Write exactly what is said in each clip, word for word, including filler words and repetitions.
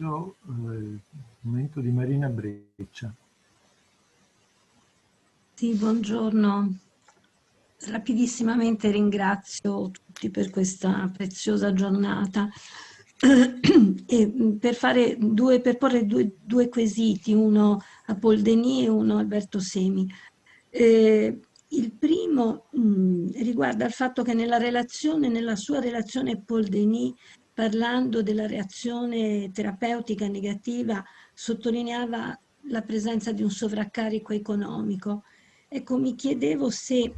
eh, commento di Marina Breccia. Sì, buongiorno. Rapidissimamente ringrazio tutti per questa preziosa giornata. E, mm, per fare due, per porre due, due quesiti, uno a Paul Denis e uno a Alberto Semi. Eh, il primo, mm, riguarda il fatto che nella relazione, nella sua relazione Paul Denis, parlando della reazione terapeutica negativa, sottolineava la presenza di un sovraccarico economico. Ecco, mi chiedevo se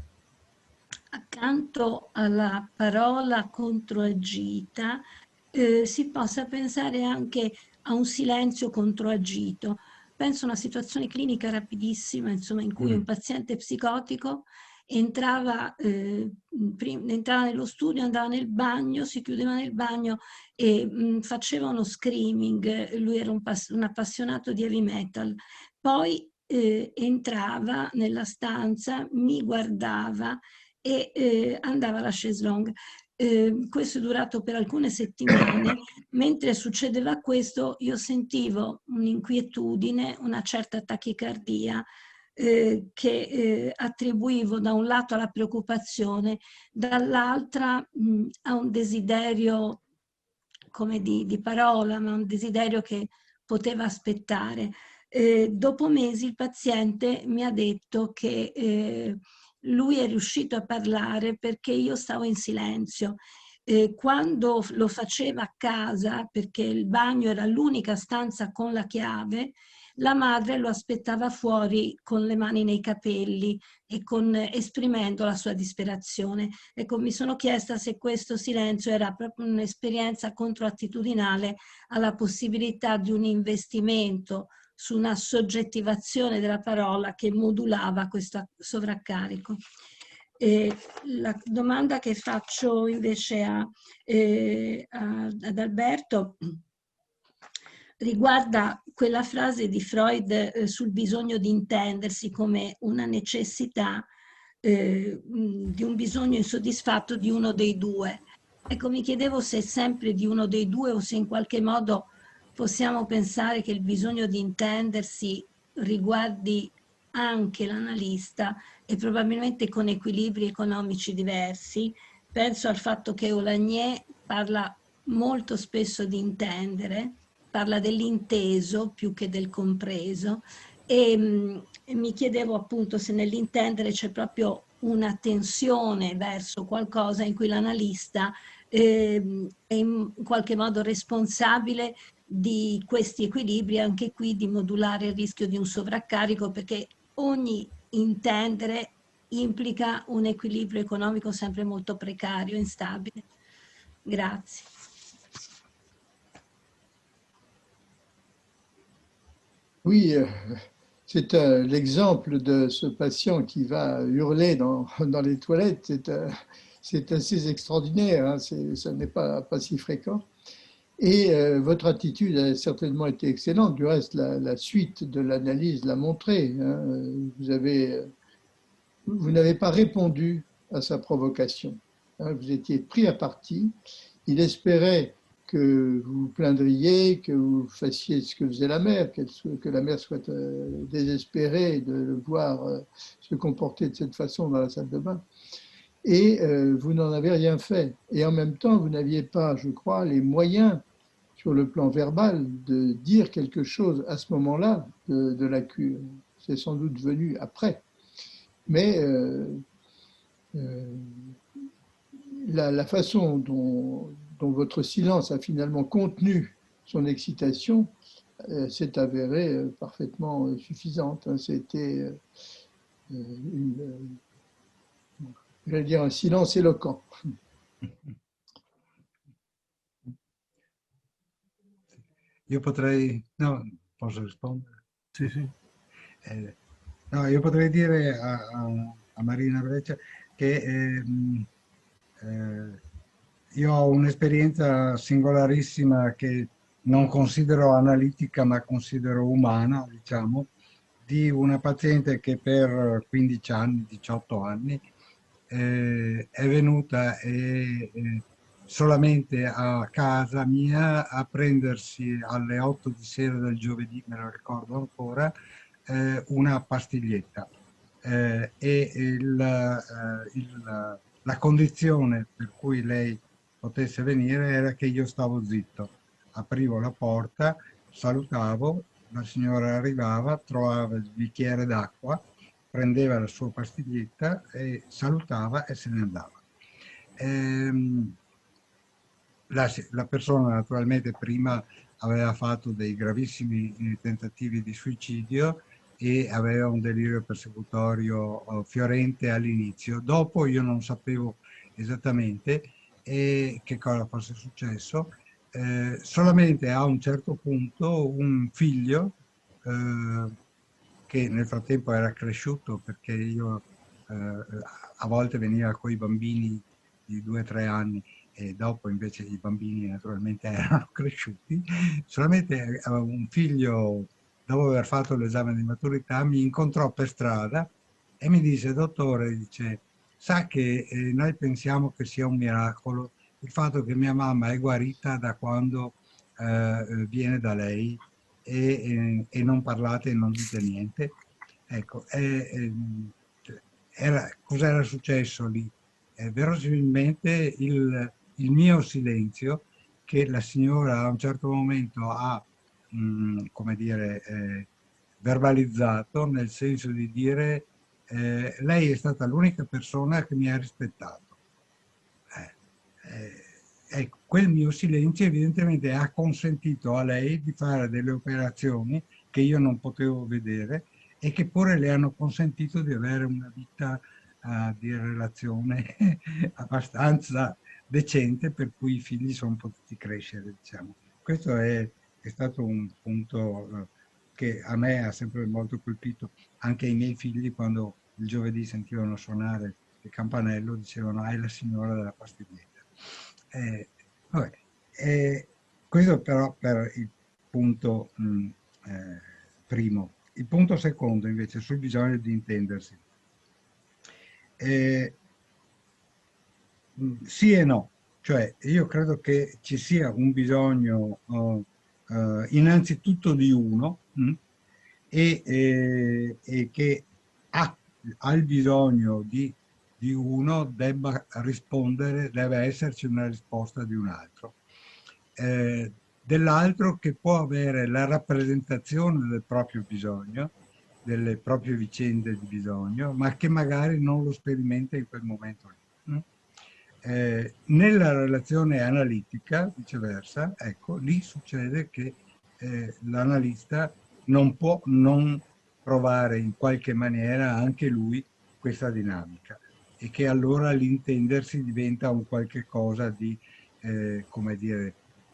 accanto alla parola controagita, eh, si possa pensare anche a un silenzio controagito. Penso a una situazione clinica rapidissima, insomma, in cui un paziente psicotico entrava, eh, prim-, entrava nello studio, andava nel bagno, si chiudeva nel bagno e, mm, faceva uno screaming. Lui era un pas-, un appassionato di heavy metal. Poi, eh, entrava nella stanza, mi guardava e, eh, andava alla chaise longue. Eh, questo è durato per alcune settimane. Mentre succedeva questo, io sentivo un'inquietudine, una certa tachicardia, eh, che, eh, attribuivo da un lato alla preoccupazione, dall'altra, mm, a un desiderio, come di, di parola, ma un desiderio che poteva aspettare. Eh, dopo mesi il paziente mi ha detto che, eh, lui è riuscito a parlare perché io stavo in silenzio. Eh, quando f-, lo faceva a casa, perché il bagno era l'unica stanza con la chiave, la madre lo aspettava fuori con le mani nei capelli e con, esprimendo la sua disperazione. Ecco, mi sono chiesta se questo silenzio era proprio un'esperienza controattitudinale alla possibilità di un investimento su una soggettivazione della parola che modulava questo sovracarico. E la domanda che faccio invece a, eh, a, ad Alberto riguarda quella frase di Freud, eh, sul bisogno di intendersi come una necessità, eh, mh, di un bisogno insoddisfatto di uno dei due. Ecco, mi chiedevo se è sempre di uno dei due o se in qualche modo possiamo pensare che il bisogno di intendersi riguardi anche l'analista, e probabilmente con equilibri economici diversi. Penso al fatto che Olagnier parla molto spesso di intendere, parla dell'inteso più che del compreso, e, mm, e mi chiedevo appunto se nell'intendere c'è proprio una tensione verso qualcosa in cui l'analista, ehm, è in qualche modo responsabile di questi equilibri, anche qui di modulare il rischio di un sovraccarico, perché ogni intendere implica un equilibrio economico sempre molto precario, instabile. Grazie. Oui, euh, c'est, euh, l'exemple de ce patient qui va hurler dans, dans les toilettes. C'est, euh, c'est assez extraordinaire, hein, c'est, ce n'est pas, pas si fréquent. Et, euh, votre attitude a certainement été excellente. Du reste, la, la suite de l'analyse l'a montré, hein. Vous avez, euh, vous n'avez pas répondu à sa provocation. Hein, vous étiez pris à partie. Il espérait que vous vous plaindriez, que vous fassiez ce que faisait la mère, qu'elle soit, que la mère soit, euh, désespérée de le voir, euh, se comporter de cette façon dans la salle de bain. Et, euh, vous n'en avez rien fait. Et en même temps, vous n'aviez pas, je crois, les moyens sur le plan verbal de dire quelque chose à ce moment-là de, de la cure. C'est sans doute venu après. Mais, euh, euh, la, la façon dont, dont votre silence a finalement contenu son excitation, euh, s'est avérée, euh, parfaitement, euh, suffisante, hein. C'était, euh, euh, une, euh, j'allais dire un silence éloquent. Io potrei, no, posso rispondere? Sì, sì. Eh, no, io potrei dire a, a, a Marina Breccia che, ehm, eh, io ho un'esperienza singolarissima che non considero analitica, ma considero umana, diciamo, di una paziente che per quindici anni, diciotto anni, eh, è venuta e, eh, solamente a casa mia a prendersi alle otto di sera del giovedì, me lo ricordo ancora, eh, una pastiglietta. Eh, e il, eh, il, la condizione per cui lei potesse venire era che io stavo zitto, aprivo la porta, salutavo, la signora arrivava, trovava il bicchiere d'acqua, prendeva la sua pastiglietta e salutava e se ne andava. Ehm, la, la persona naturalmente prima aveva fatto dei gravissimi, eh, tentativi di suicidio e aveva un delirio persecutorio, eh, fiorente all'inizio. Dopo io non sapevo esattamente, eh, che cosa fosse successo, eh, solamente a un certo punto un figlio, eh, che nel frattempo era cresciuto, perché io, eh, a volte veniva coi bambini di due, tre anni e dopo invece i bambini naturalmente erano cresciuti, solamente, eh, un figlio, dopo aver fatto l'esame di maturità, mi incontrò per strada e mi disse: "Dottore", dice, "sa che, eh, noi pensiamo che sia un miracolo il fatto che mia mamma è guarita da quando, eh, viene da lei e, e, e non parlate e non dite niente?" Ecco, e, ehm, era, cos'era successo lì? Eh, verosimilmente il, il mio silenzio, che la signora a un certo momento ha, mm, come dire, eh, verbalizzato, nel senso di dire, eh, "Lei è stata l'unica persona che mi ha rispettato." Eh, eh, ecco, quel mio silenzio evidentemente ha consentito a lei di fare delle operazioni che io non potevo vedere e che pure le hanno consentito di avere una vita, eh, di relazione abbastanza decente, per cui i figli sono potuti crescere, diciamo. Questo è, è stato un punto, eh, che a me ha sempre molto colpito, anche ai miei figli, quando il giovedì sentivano suonare il campanello, dicevano: "Ah, è la signora della pastiglietta." Eh, vabbè, eh, questo però per il punto, mm, eh, primo. Il punto secondo, invece, sul bisogno di intendersi. Eh, mm, sì e no. Cioè, io credo che ci sia un bisogno, eh, eh, innanzitutto di uno, mm, e, eh, e che ha, ha il bisogno di, di uno debba rispondere, deve esserci una risposta di un altro. Eh, dell'altro che può avere la rappresentazione del proprio bisogno, delle proprie vicende di bisogno, ma che magari non lo sperimenta in quel momento lì. Mm? Eh, nella relazione analitica, viceversa, ecco, lì succede che, eh, l'analista non può non provare in qualche maniera anche lui questa dinamica, e che allora l'intendersi diventa un qualche cosa di, eh, come dire,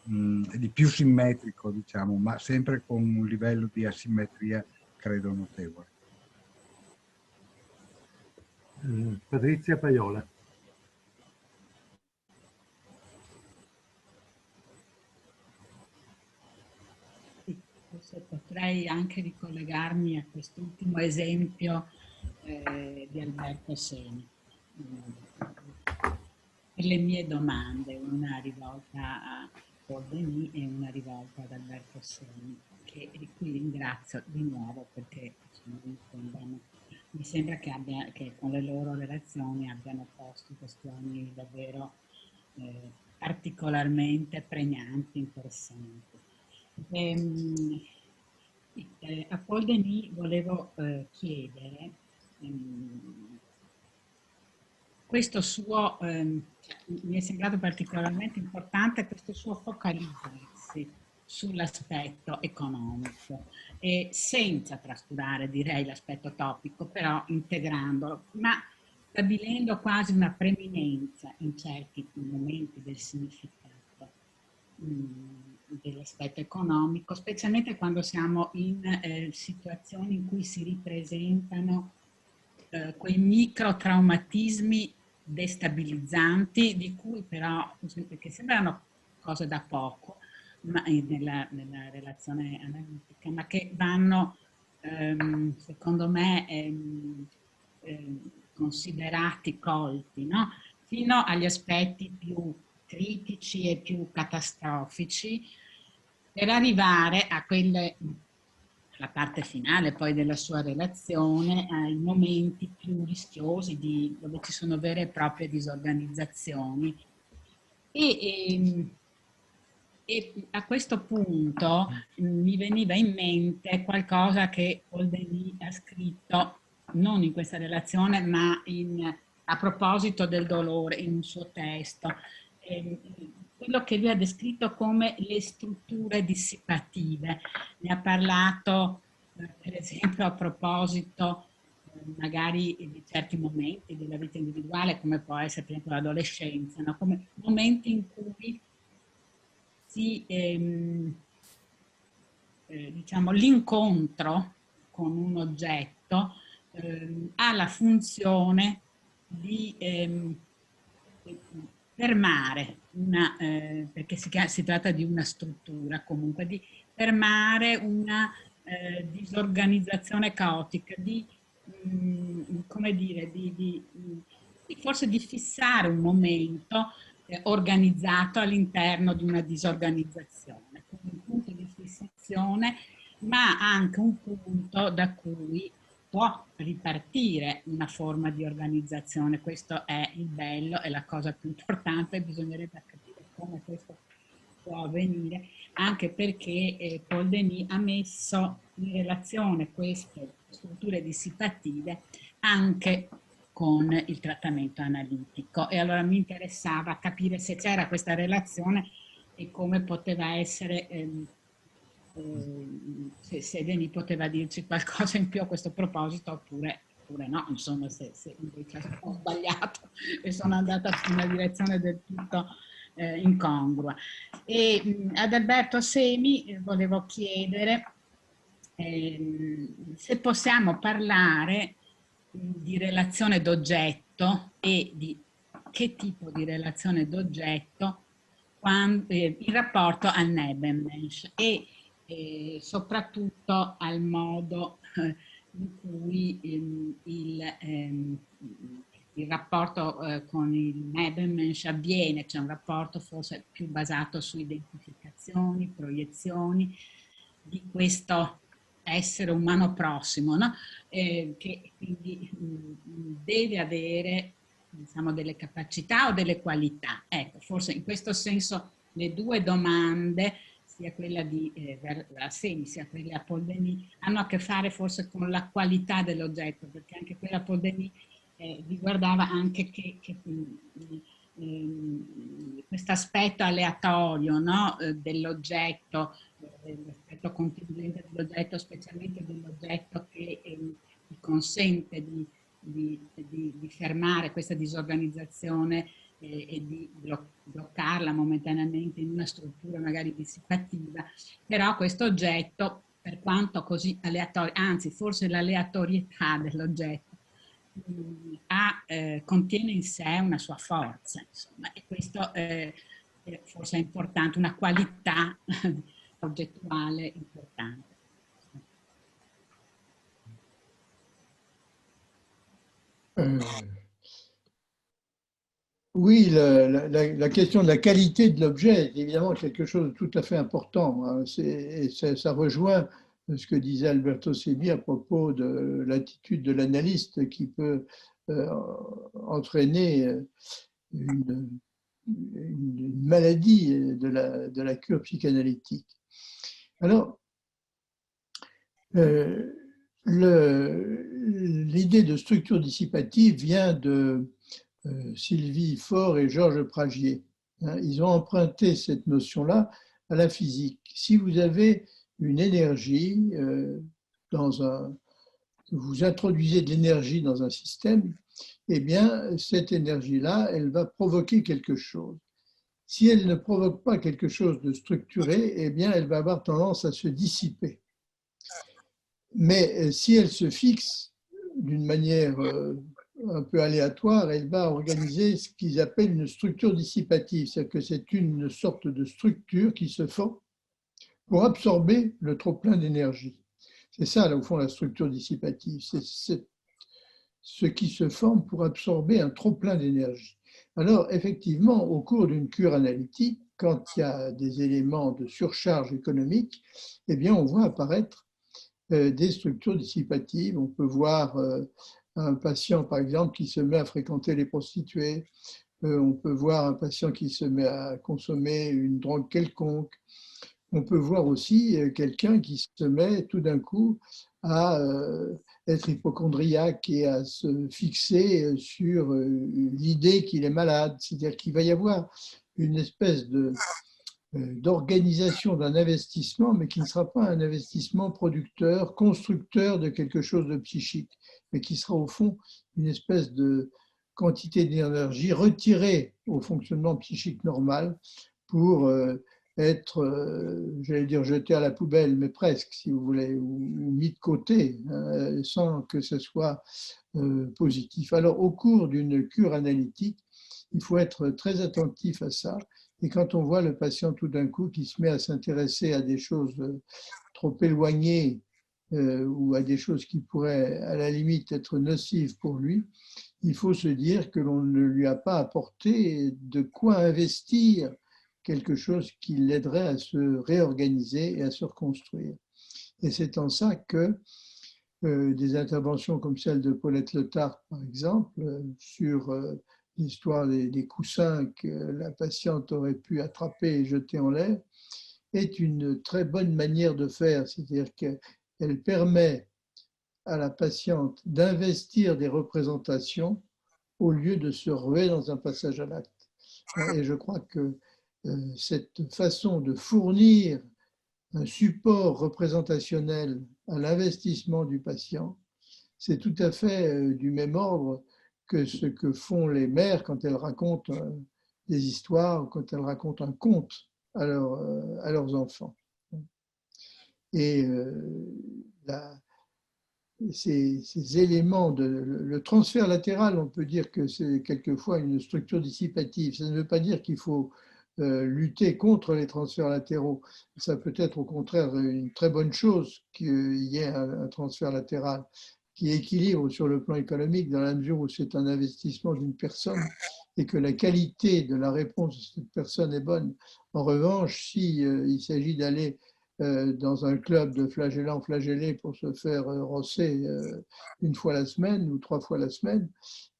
mm, di più simmetrico, diciamo, ma sempre con un livello di asimmetria, credo, notevole. Eh, Patrizia Paiola. Sì, forse potrei anche ricollegarmi a quest'ultimo esempio, eh, di Alberto Seni. Mm. Per le mie domande, una rivolta a Paul Denis e una rivolta ad Alberto Seni, che, di cui ringrazio di nuovo perché, insomma, mi sembra, mi sembra che abbia, che con le loro relazioni abbiano posto questioni davvero, eh, particolarmente pregnanti, interessanti. Ehm, eh, a Paul Denis volevo, eh, chiedere, ehm, questo suo, ehm, cioè, mi è sembrato particolarmente importante questo suo focalizzarsi sull'aspetto economico e senza trascurare, direi, l'aspetto topico, però integrandolo, ma stabilendo quasi una preminenza in certi momenti del significato, mm, dell'aspetto economico, specialmente quando siamo in, eh, situazioni in cui si ripresentano, eh, quei microtraumatismi destabilizzanti, di cui però, che sembrano cose da poco, ma, eh, nella, nella relazione analitica, ma che vanno, ehm, secondo me, ehm, ehm, considerati, colti, no? Fino agli aspetti più critici e più catastrofici, per arrivare a quelle, la parte finale poi della sua relazione, ai momenti più rischiosi di, dove ci sono vere e proprie disorganizzazioni. E, ehm, e a questo punto, mm, mi veniva in mente qualcosa che Paul Denis ha scritto, non in questa relazione, ma in, a proposito del dolore, in un suo testo. Ehm, quello che lui ha descritto come le strutture dissipative. Ne ha parlato, eh, per esempio, a proposito, eh, magari di certi momenti della vita individuale, come può essere, per esempio, l'adolescenza, no? Come momenti in cui si, ehm, eh, diciamo, l'incontro con un oggetto, ehm, ha la funzione di, ehm, fermare una, eh, perché si chia-, si tratta di una struttura comunque, di fermare una, eh, disorganizzazione caotica, di, mm, come dire, di, di, mm, sì, forse di fissare un momento, eh, organizzato all'interno di una disorganizzazione, quindi un punto di fissazione, ma anche un punto da cui può ripartire una forma di organizzazione. Questo è il bello, è la cosa più importante, bisognerebbe capire come questo può avvenire, anche perché, eh, Paul Denis ha messo in relazione queste strutture dissipative anche con il trattamento analitico. E allora mi interessava capire se c'era questa relazione e come poteva essere, ehm, ehm, se, se Denis poteva dirci qualcosa in più a questo proposito oppure, oppure no, insomma, se, se invece ho sbagliato e sono andata in una direzione del tutto, eh, incongrua. E, mm, ad Alberto Semi, eh, volevo chiedere, ehm, se possiamo parlare, mm, di relazione d'oggetto e di che tipo di relazione d'oggetto quan-, eh, in rapporto al Nebenmensch e, eh, soprattutto al modo, eh, in cui, ehm, il, ehm, il rapporto, eh, con il Nebenmensch avviene, cioè un rapporto forse più basato su identificazioni, proiezioni di questo essere umano prossimo, no? Eh, che quindi, mm, deve avere, diciamo, delle capacità o delle qualità. Ecco, forse in questo senso le due domande, sia quella di, eh, Ver-, Semi, sia quella a Paul Denis, hanno a che fare forse con la qualità dell'oggetto, perché anche quella a Paul Denis, eh, riguardava anche che, che, mm, ehm, questo aspetto aleatorio, no? Eh, dell'oggetto, eh, l'aspetto contingente dell'oggetto, specialmente dell'oggetto che, ehm, ti consente di, di, di, di fermare questa disorganizzazione, eh, e di blo-, bloccarla momentaneamente in una struttura magari dissipativa, però questo oggetto, per quanto così aleatorio, anzi, forse l'aleatorietà dell'oggetto, mm, ha, eh, contiene in sé una sua forza, insomma, e questo, eh, è forse importante, una qualità progettuale importante. Euh, oui, le- la, la- la question de la qualité de l'objet est évidemment quelque chose de tout à fait important, hein. C'est- et ça, ça rejoint ce que disait Alberto Sebi à propos de l'attitude de l'analyste qui peut, euh, entraîner, euh, une, une maladie de la, de la cure psychanalytique. Alors, euh, le- l'idée de structure dissipative vient de, euh, Sylvie Faure et Georges Pragier. Hein, ils ont emprunté cette notion-là à la physique. Si vous avez une énergie, euh, dans un, vous introduisez de l'énergie dans un système, eh bien, cette énergie-là, elle va provoquer quelque chose. Si elle ne provoque pas quelque chose de structuré, eh bien, elle va avoir tendance à se dissiper. Mais, euh, si elle se fixe d'une manière, euh, un peu aléatoire, elle va organiser ce qu'ils appellent une structure dissipative, c'est-à-dire que c'est une sorte de structure qui se forme pour absorber le trop-plein d'énergie. C'est ça, là, au fond, la structure dissipative. C'est- c'est ce qui se forme pour absorber un trop-plein d'énergie. Alors, effectivement, au cours d'une cure analytique, quand il y a des éléments de surcharge économique, eh bien, on voit apparaître euh, des structures dissipatives. On peut voir euh, un patient, par exemple, qui se met à fréquenter les prostituées. Euh, on peut voir un patient qui se met à consommer une drogue quelconque. On peut voir aussi euh, quelqu'un qui se met tout d'un coup à euh, être hypocondriaque et à se fixer euh, sur euh, l'idée qu'il est malade. C'est-à-dire qu'il va y avoir une espèce de, euh, d'organisation d'un investissement, mais qui ne sera pas un investissement producteur, constructeur de quelque chose de psychique, mais qui sera au fond une espèce de quantité d'énergie retirée au fonctionnement psychique normal pour euh, être, euh, j'allais dire, jeté à la poubelle, mais presque, si vous voulez, ou, ou mis de côté, hein, sans que ce soit euh, positif. Alors, au cours d'une cure analytique, il faut être très attentif à ça. Et quand on voit le patient tout d'un coup qui se met à s'intéresser à des choses euh, trop éloignées euh, ou à des choses qui pourraient à la limite être nocives pour lui, il faut se dire que l'on ne lui a pas apporté de quoi investir quelque chose qui l'aiderait à se réorganiser et à se reconstruire. Et c'est en ça que euh, des interventions comme celle de Paulette Letarte, par exemple, euh, sur euh, l'histoire des, des coussins que la patiente aurait pu attraper et jeter en l'air, est une très bonne manière de faire, c'est-à-dire qu'elle permet à la patiente d'investir des représentations au lieu de se ruer dans un passage à l'acte. Et je crois que euh, cette façon de fournir un support représentationnel à l'investissement du patient, c'est tout à fait euh, du même ordre que ce que font les mères quand elles racontent euh, des histoires, quand elles racontent un conte à, leur, euh, à leurs enfants. Et euh, la, ces, ces éléments de le, le transfert latéral, on peut dire que c'est quelquefois une structure dissipative. Ça ne veut pas dire qu'il faut euh, lutter contre les transferts latéraux. Ça peut être au contraire une très bonne chose qu'il y ait un, un transfert latéral qui équilibre sur le plan économique dans la mesure où c'est un investissement d'une personne et que la qualité de la réponse de cette personne est bonne. En revanche, si euh, il s'agit d'aller euh, dans un club de flagellants flagellés pour se faire euh, rosser euh, une fois la semaine ou trois fois la semaine,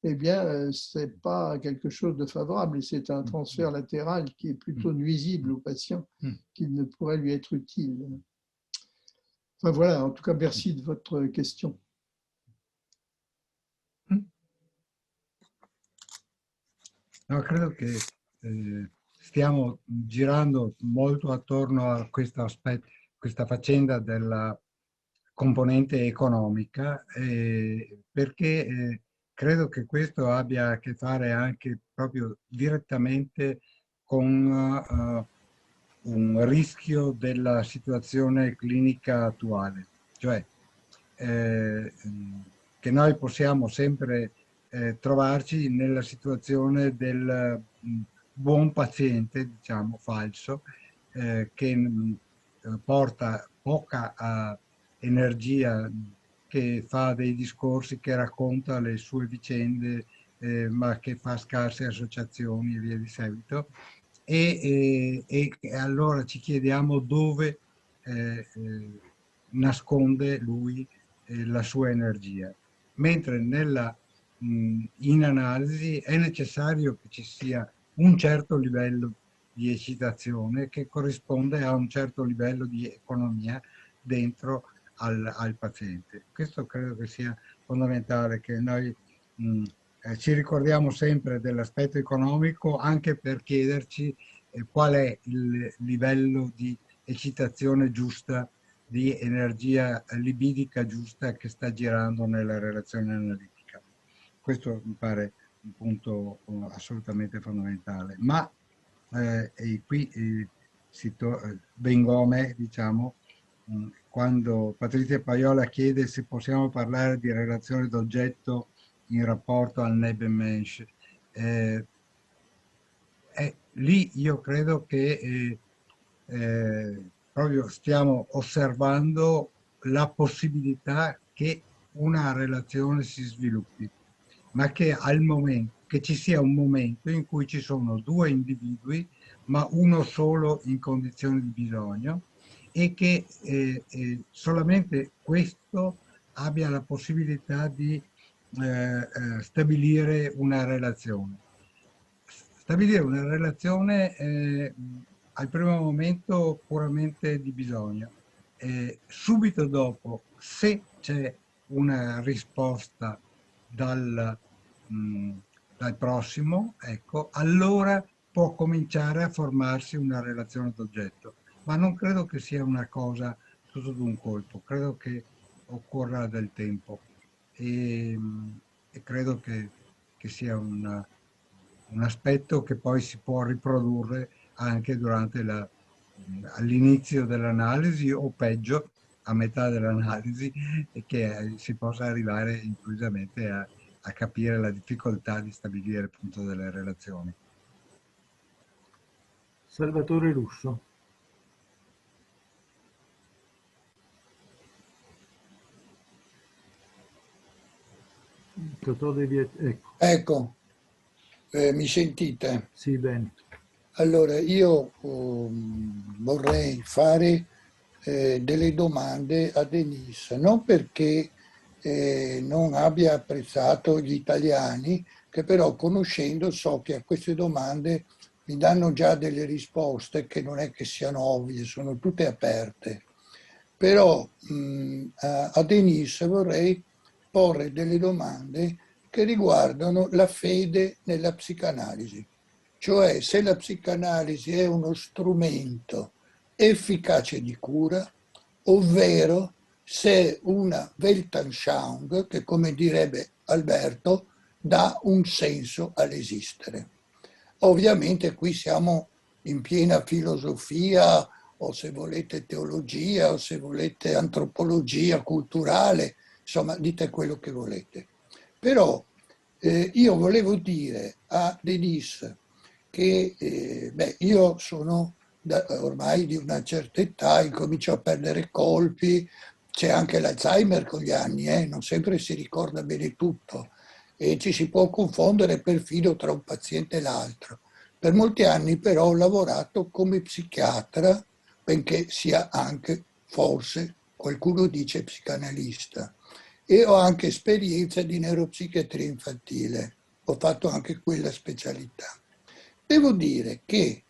eh bien, euh, c'est pas quelque chose de favorable. Et c'est un transfert latéral qui est plutôt nuisible au patient qu'il ne pourrait lui être utile. Enfin voilà, en tout cas, merci de votre question. No, credo che eh, stiamo girando molto attorno a questo aspetto, questa faccenda della componente economica, eh, perché eh, credo che questo abbia a che fare anche proprio direttamente con uh, un rischio della situazione clinica attuale, cioè eh, che noi possiamo sempre eh, trovarci nella situazione del mh, buon paziente, diciamo, falso, eh, che mh, porta poca uh, energia, che fa dei discorsi, che racconta le sue vicende, eh, ma che fa scarse associazioni e via di seguito. E, e, e allora ci chiediamo dove eh, eh, nasconde lui eh, la sua energia. Mentre nella, mh, in analisi è necessario che ci sia un certo livello di eccitazione che corrisponde a un certo livello di economia dentro al, al paziente. Questo credo che sia fondamentale, che noi mh, eh, ci ricordiamo sempre dell'aspetto economico anche per chiederci eh, qual è il livello di eccitazione giusta, di energia libidica giusta che sta girando nella relazione analitica. Questo mi pare un punto uh, assolutamente fondamentale. Ma eh, e qui eh, si to- eh, vengo a me, diciamo, mm, quando Patrizia Paiola chiede se possiamo parlare di relazione d'oggetto in rapporto al Nebenmensch, eh, eh, lì io credo che eh, eh, proprio stiamo osservando la possibilità che una relazione si sviluppi, ma che al momento che ci sia un momento in cui ci sono due individui, ma uno solo in condizioni di bisogno, e che, eh, eh, solamente questo abbia la possibilità di, eh, eh, stabilire una relazione. Stabilire una relazione, eh, al primo momento puramente di bisogno. E subito dopo, se c'è una risposta dal, mm, dal prossimo, ecco, allora può cominciare a formarsi una relazione d'oggetto. Ma non credo che sia una cosa tutto d'un colpo, credo che occorra del tempo. E, e credo che, che sia un, un aspetto che poi si può riprodurre anche durante la, all'inizio dell'analisi, o peggio, a metà dell'analisi, e che, eh, si possa arrivare improvvisamente a, a capire la difficoltà di stabilire appunto delle relazioni. Salvatore Russo. Totò De Viet-, ecco. Ecco, eh, mi sentite? Sì, bene. Allora, io, ehm, vorrei fare, eh, delle domande a Denise, non perché, eh, non abbia apprezzato gli italiani, che però conoscendo so che a queste domande mi danno già delle risposte che non è che siano ovvie, sono tutte aperte. Però, mm, a, a Denise vorrei porre delle domande che riguardano la fede nella psicanalisi, cioè se la psicanalisi è uno strumento efficace di cura, ovvero se è una Weltanschauung che, come direbbe Alberto, dà un senso all'esistere. Ovviamente qui siamo in piena filosofia, o se volete teologia, o se volete antropologia culturale, insomma, dite quello che volete. Però, eh, io volevo dire a Denise che, eh, beh, io sono da, ormai di una certa età, incomincio a perdere colpi, c'è anche l'Alzheimer con gli anni, eh, non sempre si ricorda bene tutto, e ci si può confondere perfino tra un paziente e l'altro. Per molti anni però ho lavorato come psichiatra, benché sia anche, forse, qualcuno dice psicanalista, e ho anche esperienza di neuropsichiatria infantile, ho fatto anche quella specialità. Devo dire che,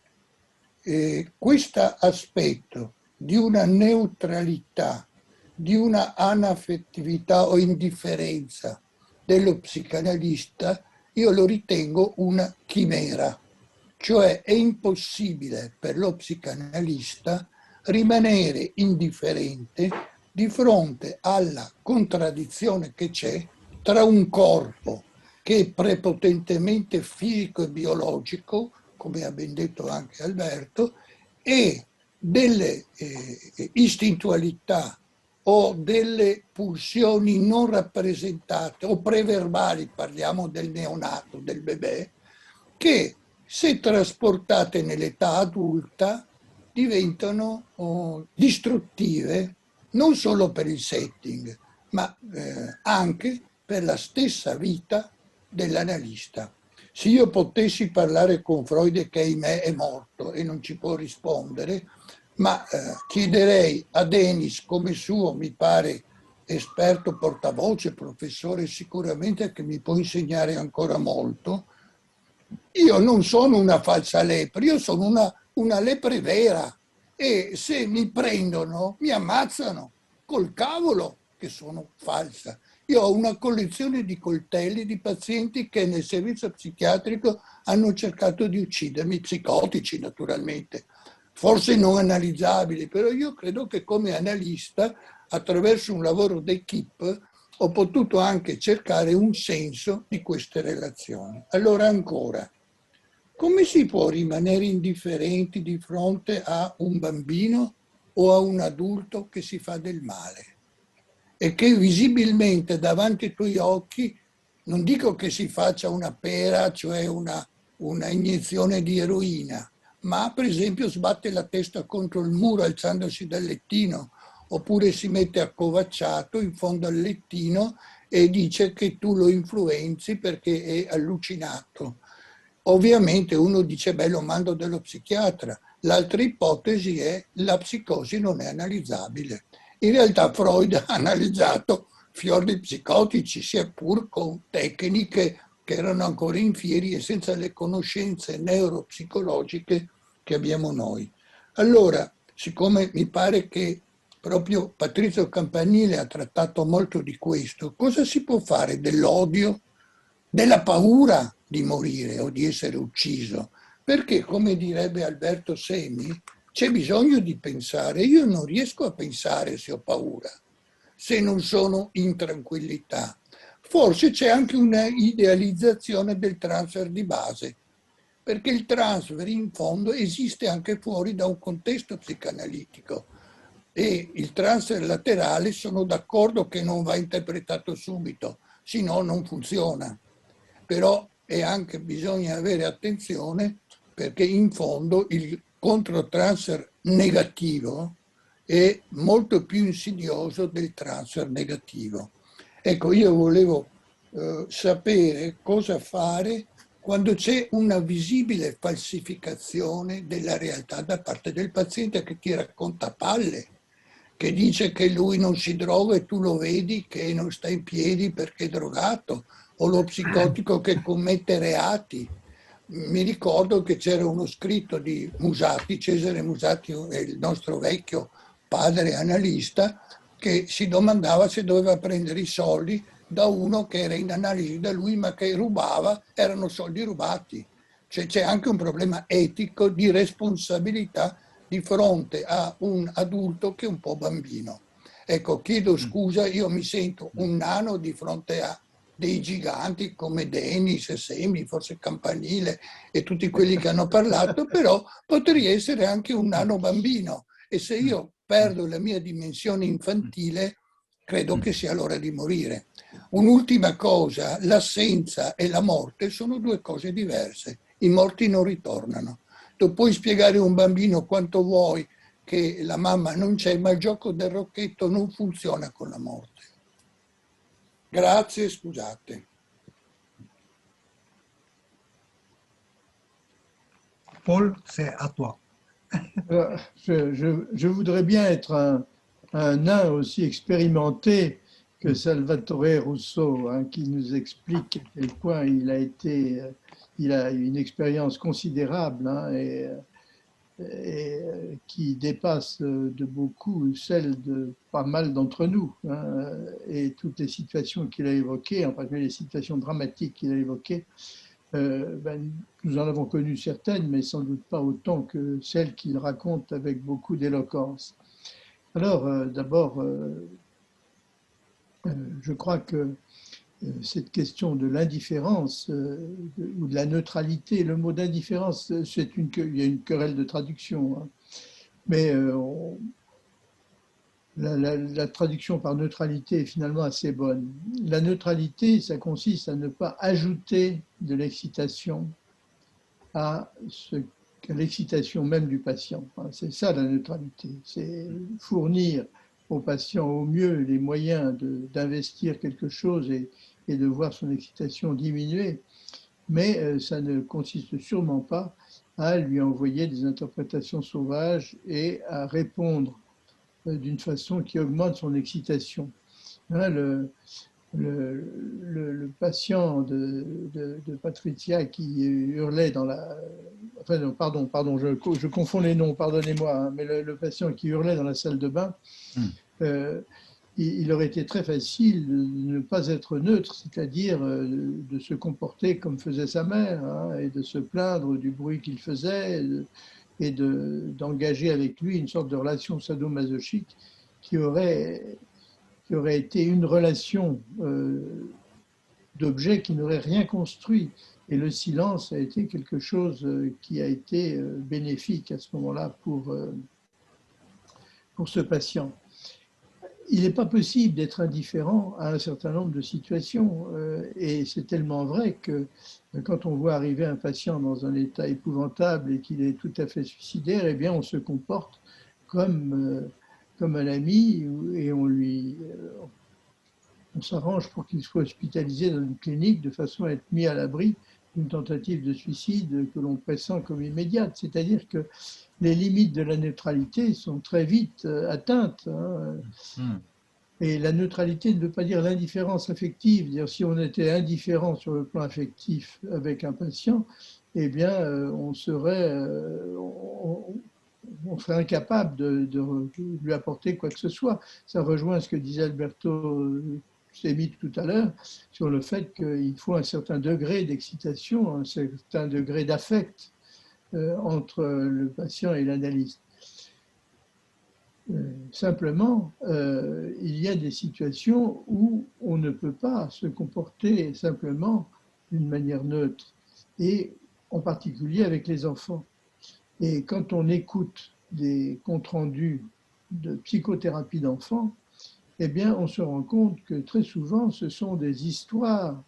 eh, questo aspetto di una neutralità, di una anaffettività o indifferenza dello psicanalista, io lo ritengo una chimera, cioè è impossibile per lo psicanalista rimanere indifferente di fronte alla contraddizione che c'è tra un corpo che è prepotentemente fisico e biologico, come ha ben detto anche Alberto, e delle, eh, istintualità o delle pulsioni non rappresentate o preverbali, parliamo del neonato, del bebè, che se trasportate nell'età adulta diventano, oh, distruttive non solo per il setting, ma, eh, anche per la stessa vita dell'analista. Se io potessi parlare con Freud, che ahimè è morto e non ci può rispondere, ma, eh, chiederei a Denise, come suo, mi pare, esperto portavoce, professore sicuramente che mi può insegnare ancora molto, io non sono una falsa lepre, io sono una, una lepre vera, e se mi prendono, mi ammazzano, col cavolo che sono falsa. Io ho una collezione di coltelli di pazienti che nel servizio psichiatrico hanno cercato di uccidermi, psicotici naturalmente. Forse non analizzabili, però io credo che come analista, attraverso un lavoro d'équipe, ho potuto anche cercare un senso di queste relazioni. Allora ancora, come si può rimanere indifferenti di fronte a un bambino o a un adulto che si fa del male e che visibilmente davanti ai tuoi occhi, non dico che si faccia una pera, cioè una, una iniezione di eroina, ma per esempio sbatte la testa contro il muro alzandosi dal lettino, oppure si mette accovacciato in fondo al lettino e dice che tu lo influenzi perché è allucinato. Ovviamente uno dice: "Beh, lo mando dallo psichiatra." L'altra ipotesi è: "La psicosi non è analizzabile." In realtà Freud ha analizzato fior di psicotici, sia pur con tecniche che erano ancora in fieri e senza le conoscenze neuropsicologiche che abbiamo noi. Allora, siccome mi pare che proprio Patrizio Campanile ha trattato molto di questo, cosa si può fare dell'odio, della paura di morire o di essere ucciso? Perché, come direbbe Alberto Semi, c'è bisogno di pensare. Io non riesco a pensare se ho paura, se non sono in tranquillità. Forse c'è anche una idealizzazione del transfer di base, perché il transfer in fondo esiste anche fuori da un contesto psicanalitico, e il transfer laterale sono d'accordo che non va interpretato subito, se no non funziona. Però è anche, bisogna avere attenzione, perché in fondo il controtransfer negativo è molto più insidioso del transfer negativo. Ecco, io volevo, eh, sapere cosa fare quando c'è una visibile falsificazione della realtà da parte del paziente che ti racconta palle, che dice che lui non si droga e tu lo vedi che non sta in piedi perché è drogato, o lo psicotico che commette reati. Mi ricordo che c'era uno scritto di Musati, Cesare Musati, il nostro vecchio padre analista, che si domandava se doveva prendere i soldi da uno che era in analisi da lui, ma che rubava, erano soldi rubati. Cioè, c'è anche un problema etico di responsabilità di fronte a un adulto che è un po' bambino. Ecco, chiedo scusa, io mi sento un nano di fronte a dei giganti come Denis, Semi, forse Campanile e tutti quelli che hanno parlato, però potrei essere anche un nano bambino. E se io perdo la mia dimensione infantile, credo che sia l'ora di morire. Un'ultima cosa: l'assenza e la morte sono due cose diverse. I morti non ritornano. Tu puoi spiegare a un bambino quanto vuoi che la mamma non c'è, ma il gioco del rocchetto non funziona con la morte. Grazie, scusate. Paul, c'est à toi. Alors, je, je- je voudrais bien être un, un nain aussi expérimenté que Salvatore Russo, hein, qui nous explique à quel point il a été, euh, il a une expérience considérable, hein, et, euh, et, euh, qui dépasse, euh, de beaucoup celle de pas mal d'entre nous, hein, et toutes les situations qu'il a évoquées, en particulier les situations dramatiques qu'il a évoquées, euh, ben, nous en avons connu certaines, mais sans doute pas autant que celles qu'il raconte avec beaucoup d'éloquence. Alors, euh, d'abord, euh, euh, je crois que, euh, cette question de l'indifférence, euh, de- ou de la neutralité, le mot d'indifférence, c'est une que- il y a une querelle de traduction, hein. Mais, euh, on- la, la- la traduction par neutralité est finalement assez bonne. La neutralité, ça consiste à ne pas ajouter de l'excitation à ce- à l'excitation même du patient. Voilà, c'est ça la neutralité, c'est fournir au patient au mieux les moyens de- d'investir quelque chose et, et de voir son excitation diminuer. Mais, euh, ça ne consiste sûrement pas à lui envoyer des interprétations sauvages et à répondre, euh, d'une façon qui augmente son excitation. Hein, le, le- le- le patient de, de- de Patrizia qui hurlait dans la... Enfin, non, pardon, pardon, je, co- je confonds les noms, pardonnez-moi, hein, mais le, le patient qui hurlait dans la salle de bain, euh, il, il aurait été très facile de ne pas être neutre, c'est-à-dire, euh, de se comporter comme faisait sa mère, hein, et de se plaindre du bruit qu'il faisait, euh, et de- d'engager avec lui une sorte de relation sadomasochique qui aurait, qui aurait été une relation, euh, d'objet qui n'aurait rien construit. Et le silence a été quelque chose, euh, qui a été, euh, bénéfique à ce moment-là pour, euh, pour ce patient. Il n'est pas possible d'être indifférent à un certain nombre de situations, euh, et c'est tellement vrai que, euh, quand on voit arriver un patient dans un état épouvantable et qu'il est tout à fait suicidaire, eh bien, on se comporte comme, euh, comme un ami et on lui, euh, on s'arrange pour qu'il soit hospitalisé dans une clinique de façon à être mis à l'abri d'une tentative de suicide que l'on pressent comme immédiate. C'est-à-dire que les limites de la neutralité sont très vite, euh, atteintes, hein. Hmm. Et la neutralité ne veut pas dire l'indifférence affective. Dire, si on était indifférent sur le plan affectif avec un patient, eh bien, euh, on serait, euh, on, on serait incapable de, de lui apporter quoi que ce soit. Ça rejoint ce que disait Alberto, euh, Semi tout à l'heure sur le fait qu'il faut un certain degré d'excitation, un certain degré d'affect, euh, entre le patient et l'analyste. Euh, simplement, euh, il y a des situations où on ne peut pas se comporter simplement d'une manière neutre, et en particulier avec les enfants. Et quand on écoute des comptes rendus de psychothérapie d'enfants, eh bien, on se rend compte que très souvent, ce sont des histoires,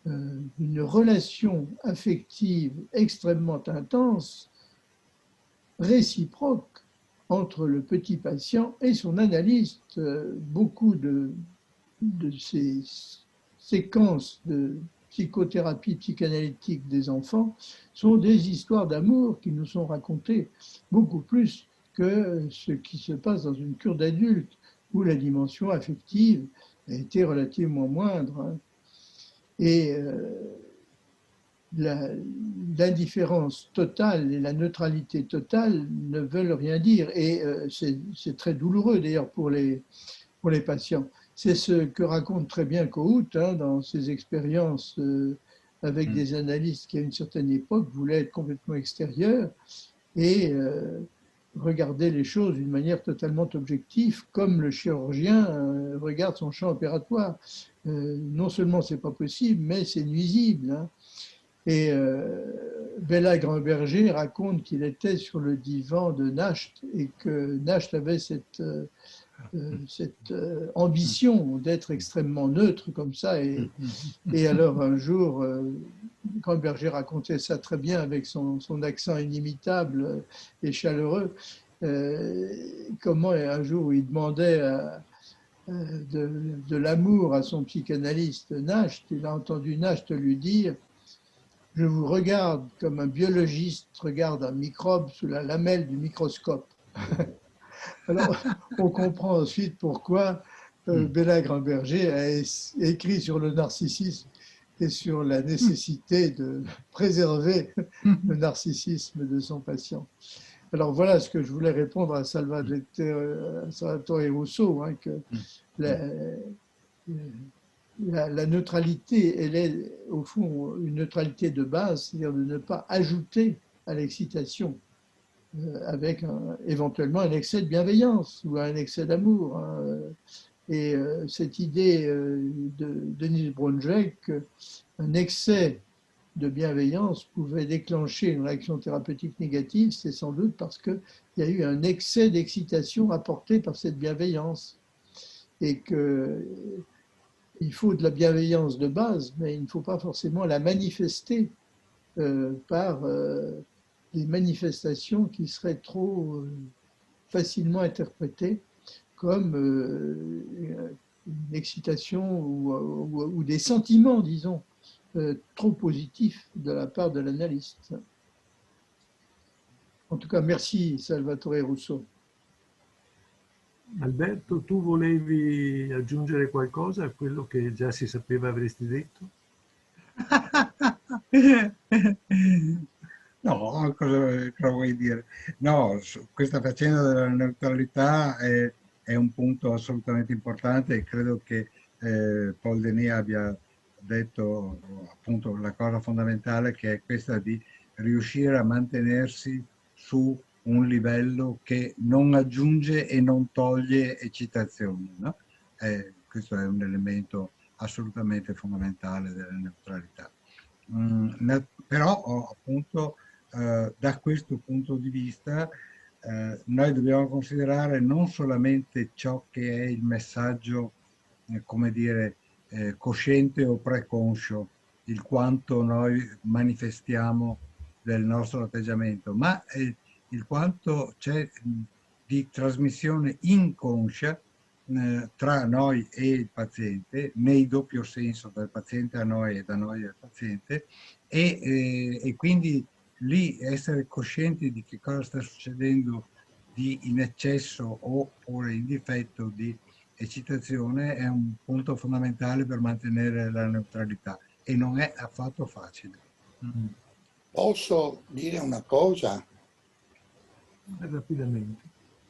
euh, d'une relation affective extrêmement intense, réciproque, entre le petit patient et son analyste. Euh, beaucoup de, de ces séquences de psychothérapie psychanalytique des enfants sont des histoires d'amour qui nous sont racontées, beaucoup plus que ce qui se passe dans une cure d'adultes, où la dimension affective a été relativement moindre, hein. Et, euh, la, l'indifférence totale et la neutralité totale ne veulent rien dire. Et, euh, c'est, c'est très douloureux d'ailleurs pour les, pour les patients. C'est ce que raconte très bien Kohut, hein, dans ses expériences, euh, avec, mm, des analystes qui, à une certaine époque, voulaient être complètement extérieurs et, euh, regarder les choses d'une manière totalement objective, comme le chirurgien, euh, regarde son champ opératoire. Euh, non seulement c'est pas possible, mais c'est nuisible, hein. Et, euh, Béla Grimberger raconte qu'il était sur le divan de Nacht et que Nacht avait cette, euh, euh, cette, euh, ambition d'être extrêmement neutre comme ça. Et, et alors, un jour, euh, Grimberger racontait ça très bien avec son, son accent inimitable, euh, et chaleureux, euh, comment un jour il demandait à, euh, de, de l'amour à son psychanalyste Nacht, il a entendu Nacht lui dire : « Je vous regarde comme un biologiste regarde un microbe sous la lamelle du microscope. » Alors, on comprend ensuite pourquoi, euh, Béla Grimberger a es-, écrit sur le narcissisme et sur la nécessité de préserver le narcissisme de son patient. Alors voilà ce que je voulais répondre à Salvatore, euh, Salvatore Russo, hein, que la, la, la neutralité, elle est au fond une neutralité de base, c'est-à-dire de ne pas ajouter à l'excitation, euh, avec un, éventuellement un excès de bienveillance ou un excès d'amour, hein. Et, euh, cette idée, euh, de Dennis Braunschweig, un excès de bienveillance pouvait déclencher une réaction thérapeutique négative, c'est sans doute parce qu'il y a eu un excès d'excitation apporté par cette bienveillance. Et que, euh, il faut de la bienveillance de base, mais il ne faut pas forcément la manifester, euh, par, euh, des manifestations qui seraient trop, euh, facilement interprétées comme, euh, une excitation ou, ou, ou des sentiments, disons, euh, trop positifs de la part de l'analyste. En tout cas, merci Salvatore Russo. Alberto, tu volevi aggiungere qualcosa a quello che già si sapeva avresti detto? No, cosa, cosa vuoi dire? No, su questa faccenda della neutralità è, è un punto assolutamente importante e credo che, eh, Paul Denis abbia detto appunto la cosa fondamentale, che è questa di riuscire a mantenersi su un livello che non aggiunge e non toglie eccitazioni, no? Eh, questo è un elemento assolutamente fondamentale della neutralità. Mm, ne-, però, oh, appunto, eh, da questo punto di vista, eh, noi dobbiamo considerare non solamente ciò che è il messaggio, eh, come dire, eh, cosciente o preconscio, il quanto noi manifestiamo del nostro atteggiamento, ma, eh, il quanto c'è, mh, di trasmissione inconscia eh, tra noi e il paziente, nel doppio senso dal paziente a noi e da noi al paziente, e, eh, e quindi lì essere coscienti di che cosa sta succedendo di in eccesso oppure in difetto di eccitazione è un punto fondamentale per mantenere la neutralità, e non è affatto facile. Mm. Posso dire una cosa? Rapidamente.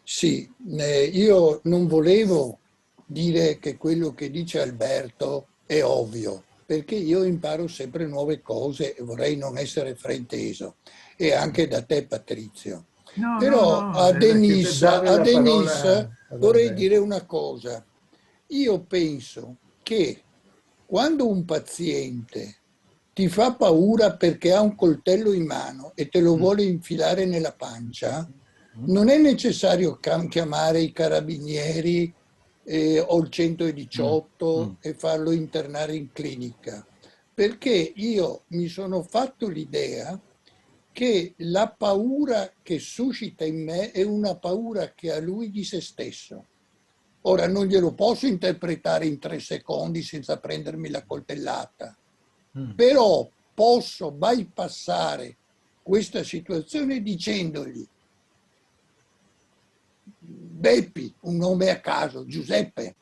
Sì, eh, io non volevo dire che quello che dice Alberto è ovvio, perché io imparo sempre nuove cose e vorrei non essere frainteso, e anche da te, Patrizio. No, però no, no, a Denise, a Denise vorrei dire una cosa. Io penso che quando un paziente ti fa paura perché ha un coltello in mano e te lo vuole infilare nella pancia, non è necessario cam-, chiamare i carabinieri, eh, o il centodiciotto e farlo internare in clinica, perché io mi sono fatto l'idea che la paura che suscita in me è una paura che ha lui di se stesso. Ora, non glielo posso interpretare in tre secondi senza prendermi la coltellata, però posso bypassare questa situazione dicendogli: "Beppi", un nome a caso, "Giuseppe,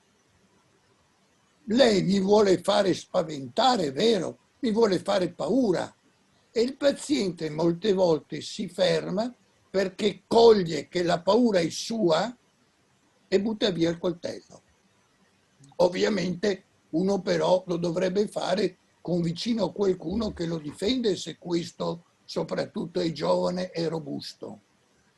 lei mi vuole fare spaventare, vero? Mi vuole fare paura." E il paziente molte volte si ferma perché coglie che la paura è sua e butta via il coltello. Ovviamente uno però lo dovrebbe fare con vicino a qualcuno che lo difende, se questo soprattutto è giovane e robusto.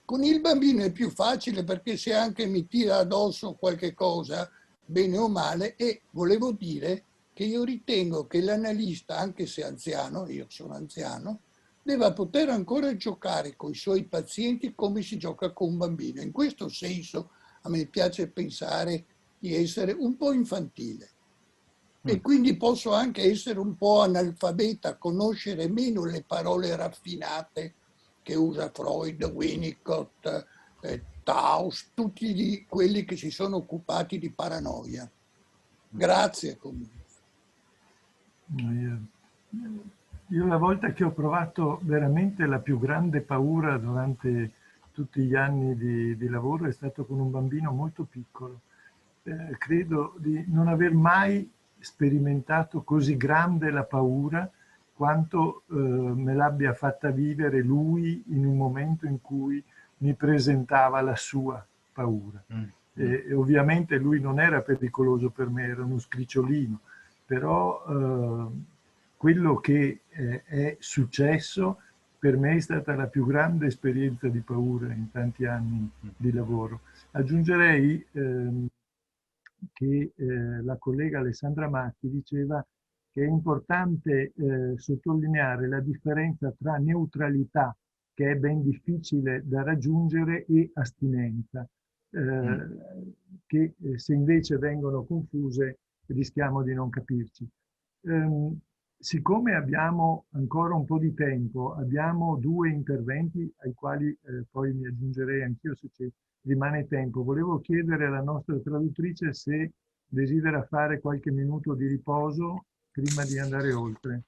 Con il bambino è più facile, perché se anche mi tira addosso qualche cosa, bene o male, e volevo dire che io ritengo che l'analista, anche se anziano, io sono anziano, debba poter ancora giocare coi suoi pazienti come si gioca con un bambino. In questo senso a me piace pensare di essere un po' infantile. E quindi posso anche essere un po' analfabeta, conoscere meno le parole raffinate che usa Freud, Winnicott, eh, Taus, tutti gli, quelli che si sono occupati di paranoia. Grazie comunque. Io, io la volta che ho provato veramente la più grande paura durante tutti gli anni di, di lavoro è stato con un bambino molto piccolo. Eh, credo di non aver mai sperimentato così grande la paura quanto, eh, me l'abbia fatta vivere lui in un momento in cui mi presentava la sua paura. Mm. E, e ovviamente lui non era pericoloso per me, era uno scricciolino, però, eh, quello che, eh, è successo per me è stata la più grande esperienza di paura in tanti anni di lavoro. Aggiungerei, ehm, che, eh, la collega Alessandra Macchi diceva che è importante, eh, sottolineare la differenza tra neutralità, che è ben difficile da raggiungere, e astinenza, eh, che, eh, se invece vengono confuse, rischiamo di non capirci. Ehm, siccome abbiamo ancora un po' di tempo, abbiamo due interventi ai quali, eh, poi mi aggiungerei anch'io se ci rimane tempo. Volevo chiedere alla nostra traduttrice se desidera fare qualche minuto di riposo prima di andare oltre.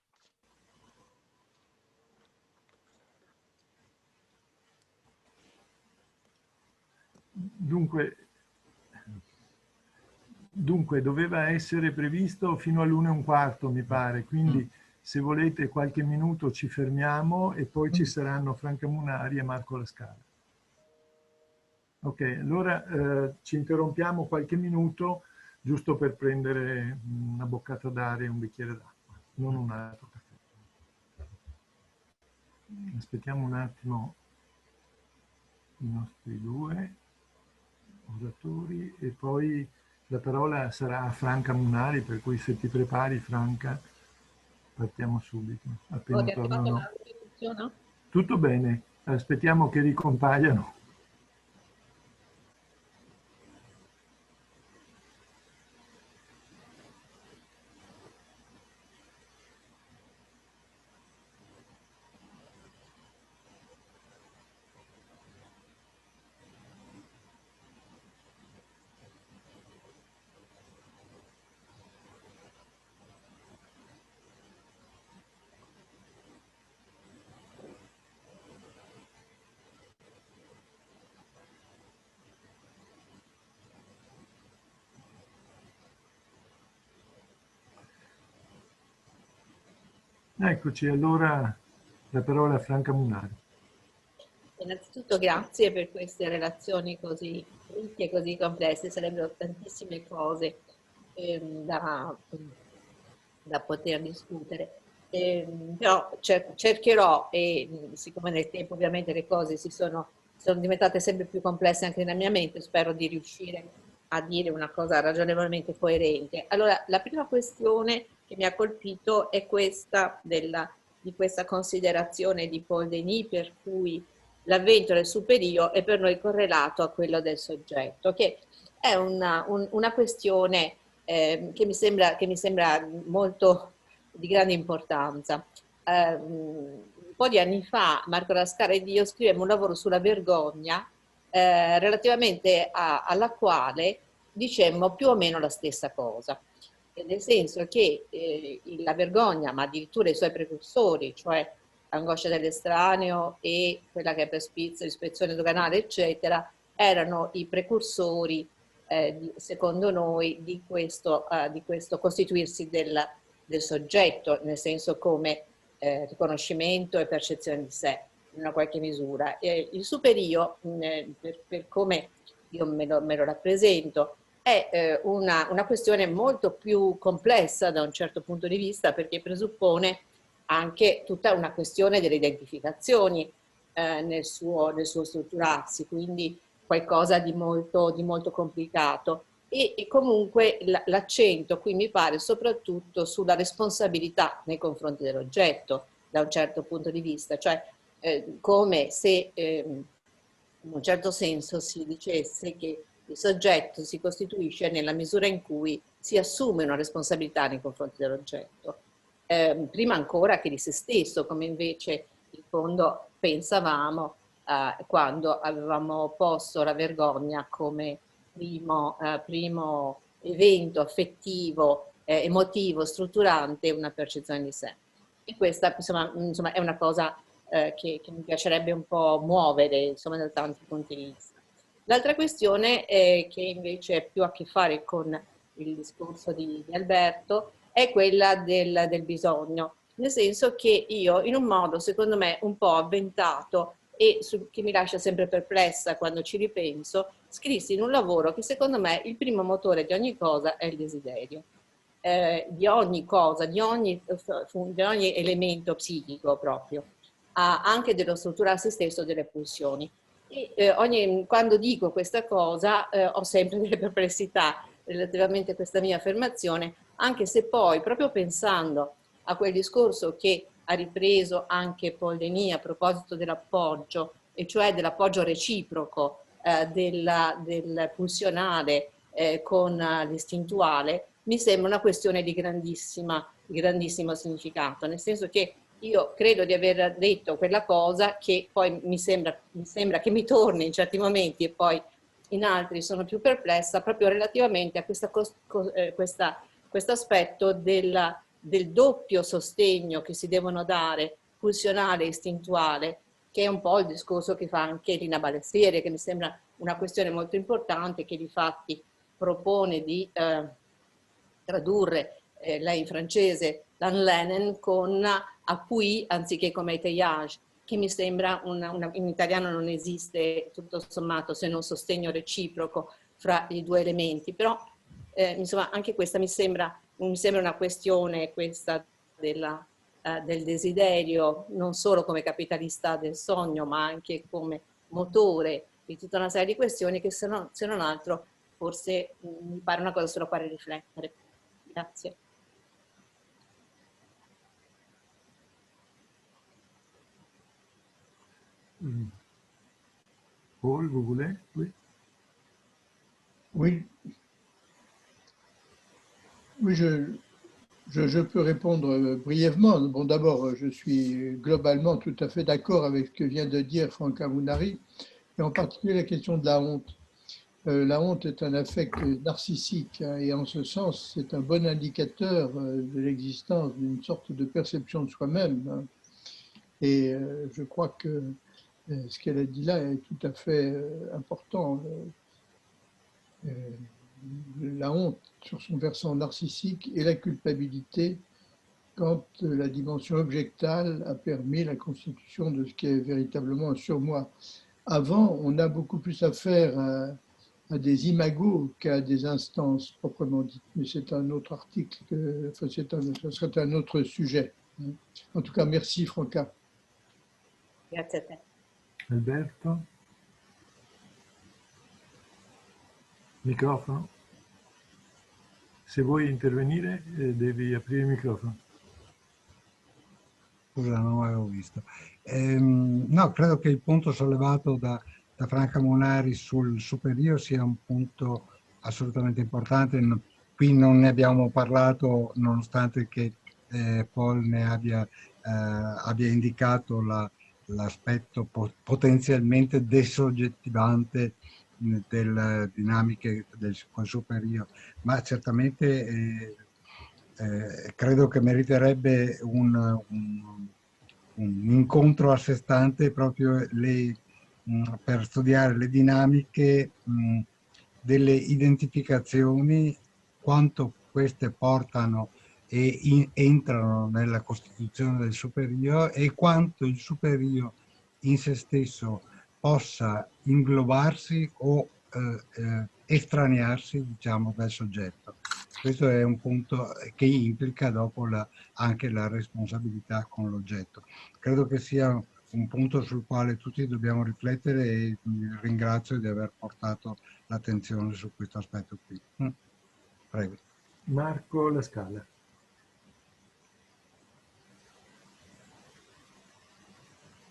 Dunque, dunque, doveva essere previsto fino all'una e un quarto, mi pare, quindi se volete qualche minuto ci fermiamo e poi ci saranno Franca Munari e Marco Lascala. Ok, allora, eh, ci interrompiamo qualche minuto giusto per prendere una boccata d'aria e un bicchiere d'acqua, non un altro caffè. Aspettiamo un attimo i nostri due oratori e poi la parola sarà a Franca Munari, per cui se ti prepari, Franca, partiamo subito. Appena tornano. Tutto bene, aspettiamo che ricompaiano. Eccoci, allora la parola a Franca Munari. Innanzitutto grazie per queste relazioni così ricche, così complesse, sarebbero tantissime cose ehm, da, da poter discutere. Ehm, però cer- cercherò, e mh, siccome nel tempo ovviamente le cose si sono, sono diventate sempre più complesse anche nella mia mente, spero di riuscire a dire una cosa ragionevolmente coerente. Allora, la prima questione che mi ha colpito è questa della, di questa considerazione di Paul Denis, per cui l'avvento del superio è per noi correlato a quello del soggetto, che è una, un- una questione eh, che mi sembra, che mi sembra molto di grande importanza. Ehm, un po' di anni fa Marco Lascara ed io scrivemmo un lavoro sulla vergogna eh, relativamente a- alla quale dicemmo più o meno la stessa cosa. E nel senso che eh, la vergogna, ma addirittura i suoi precursori, cioè angoscia dell'estraneo e quella che è per Spitz l'ispezione doganale, eccetera, erano i precursori, eh, di- secondo noi, di questo, eh, di questo costituirsi del, del soggetto, nel senso come eh, riconoscimento e percezione di sé, in una qualche misura. E il superio, mh, eh, per, per come io me lo, me lo rappresento, è eh, una, una questione molto più complessa da un certo punto di vista, perché presuppone anche tutta una questione delle identificazioni eh, nel suo, nel suo strutturarsi, quindi qualcosa di molto, di molto complicato. E, e comunque l- l'accento qui mi pare soprattutto sulla responsabilità nei confronti dell'oggetto, da un certo punto di vista, cioè eh, come se ehm, in un certo senso si dicesse che il soggetto si costituisce nella misura in cui si assume una responsabilità nei confronti dell'oggetto, ehm, prima ancora che di se stesso, come invece in fondo pensavamo eh, quando avevamo posto la vergogna come primo, eh, primo evento affettivo, eh, emotivo, strutturante, una percezione di sé. E questa, insomma, insomma, è una cosa eh, che, che mi piacerebbe un po' muovere, insomma, da tanti punti di vista. L'altra questione eh, che invece ha più a che fare con il discorso di, di Alberto è quella del, del bisogno, nel senso che io, in un modo, secondo me, un po' avventato e su- che mi lascia sempre perplessa quando ci ripenso, scrissi in un lavoro che secondo me il primo motore di ogni cosa è il desiderio, eh, di ogni cosa, di ogni, fu- di ogni elemento psichico proprio, a- anche dello strutturarsi stesso delle pulsioni. E eh, ogni- quando dico questa cosa eh, ho sempre delle perplessità relativamente a questa mia affermazione, anche se poi, proprio pensando a quel discorso che ha ripreso anche Paul Denis a proposito dell'appoggio, e cioè dell'appoggio reciproco eh, della- del pulsionale eh, con eh, l'istintuale, mi sembra una questione di grandissima, di grandissimo significato, nel senso che io credo di aver detto quella cosa che poi mi sembra, mi sembra che mi torni in certi momenti e poi in altri sono più perplessa proprio relativamente a questa cos- co- eh, questa- questo aspetto della- del doppio sostegno che si devono dare, pulsionale e istintuale, che è un po' il discorso che fa anche Lina Balestrieri, che mi sembra una questione molto importante, che di fatti propone di eh, tradurre eh, lei in francese, l'anlenen con appui anziché come étayage, che mi sembra una- una- in italiano non esiste tutto sommato se non sostegno reciproco fra i due elementi, però eh, insomma anche questa mi sembra, mi sembra una questione questa della, eh, del desiderio, non solo come capitalista del sogno, ma anche come motore di tutta una serie di questioni che se non, se non altro forse mm, mi pare una cosa sulla quale riflettere. Grazie. Mm. Paul, vous voulez? Oui. Oui. Oui, je, je, je peux répondre euh, brièvement. Bon, d'abord, euh, je suis globalement tout à fait d'accord avec ce que vient de dire Franca Munari, et en particulier la question de la honte. Euh, la honte est un affect narcissique, hein, et en ce sens, c'est un bon indicateur euh, de l'existence d'une sorte de perception de soi-même, hein. Et euh, je crois que euh, ce qu'elle a dit là est tout à fait euh, important. Euh, euh, la honte sur son versant narcissique et la culpabilité quand la dimension objectale a permis la constitution de ce qui est véritablement un surmoi. Avant, on a beaucoup plus affaire à, à des imagos qu'à des instances proprement dites, mais c'est un autre article, que, enfin, c'est un, ce serait un autre sujet. En tout cas, merci Franca. Grazie a te. Alberto? Microfono? Se vuoi intervenire, eh, devi aprire il microfono. Scusa, non l'avevo visto. Ehm, no, credo che il punto sollevato da, da Franca Monari sul Superio sia un punto assolutamente importante. No, qui non ne abbiamo parlato, nonostante che eh, Paul ne abbia, eh, abbia indicato la, l'aspetto po- potenzialmente desoggettivante, mh, delle dinamiche del, col Superio, ma certamente eh, eh, credo che meriterebbe un, un- un incontro a sé stante proprio le, mh, per studiare le dinamiche, mh, delle identificazioni, quanto queste portano e in- entrano nella costituzione del Superio e quanto il Superio in se stesso possa inglobarsi o eh, eh, estraniarsi, diciamo, dal soggetto. Questo è un punto che implica dopo la, anche la responsabilità con l'oggetto. Credo che sia un punto sul quale tutti dobbiamo riflettere e ringrazio di aver portato l'attenzione su questo aspetto qui. Mm. Prego. Marco La Scala.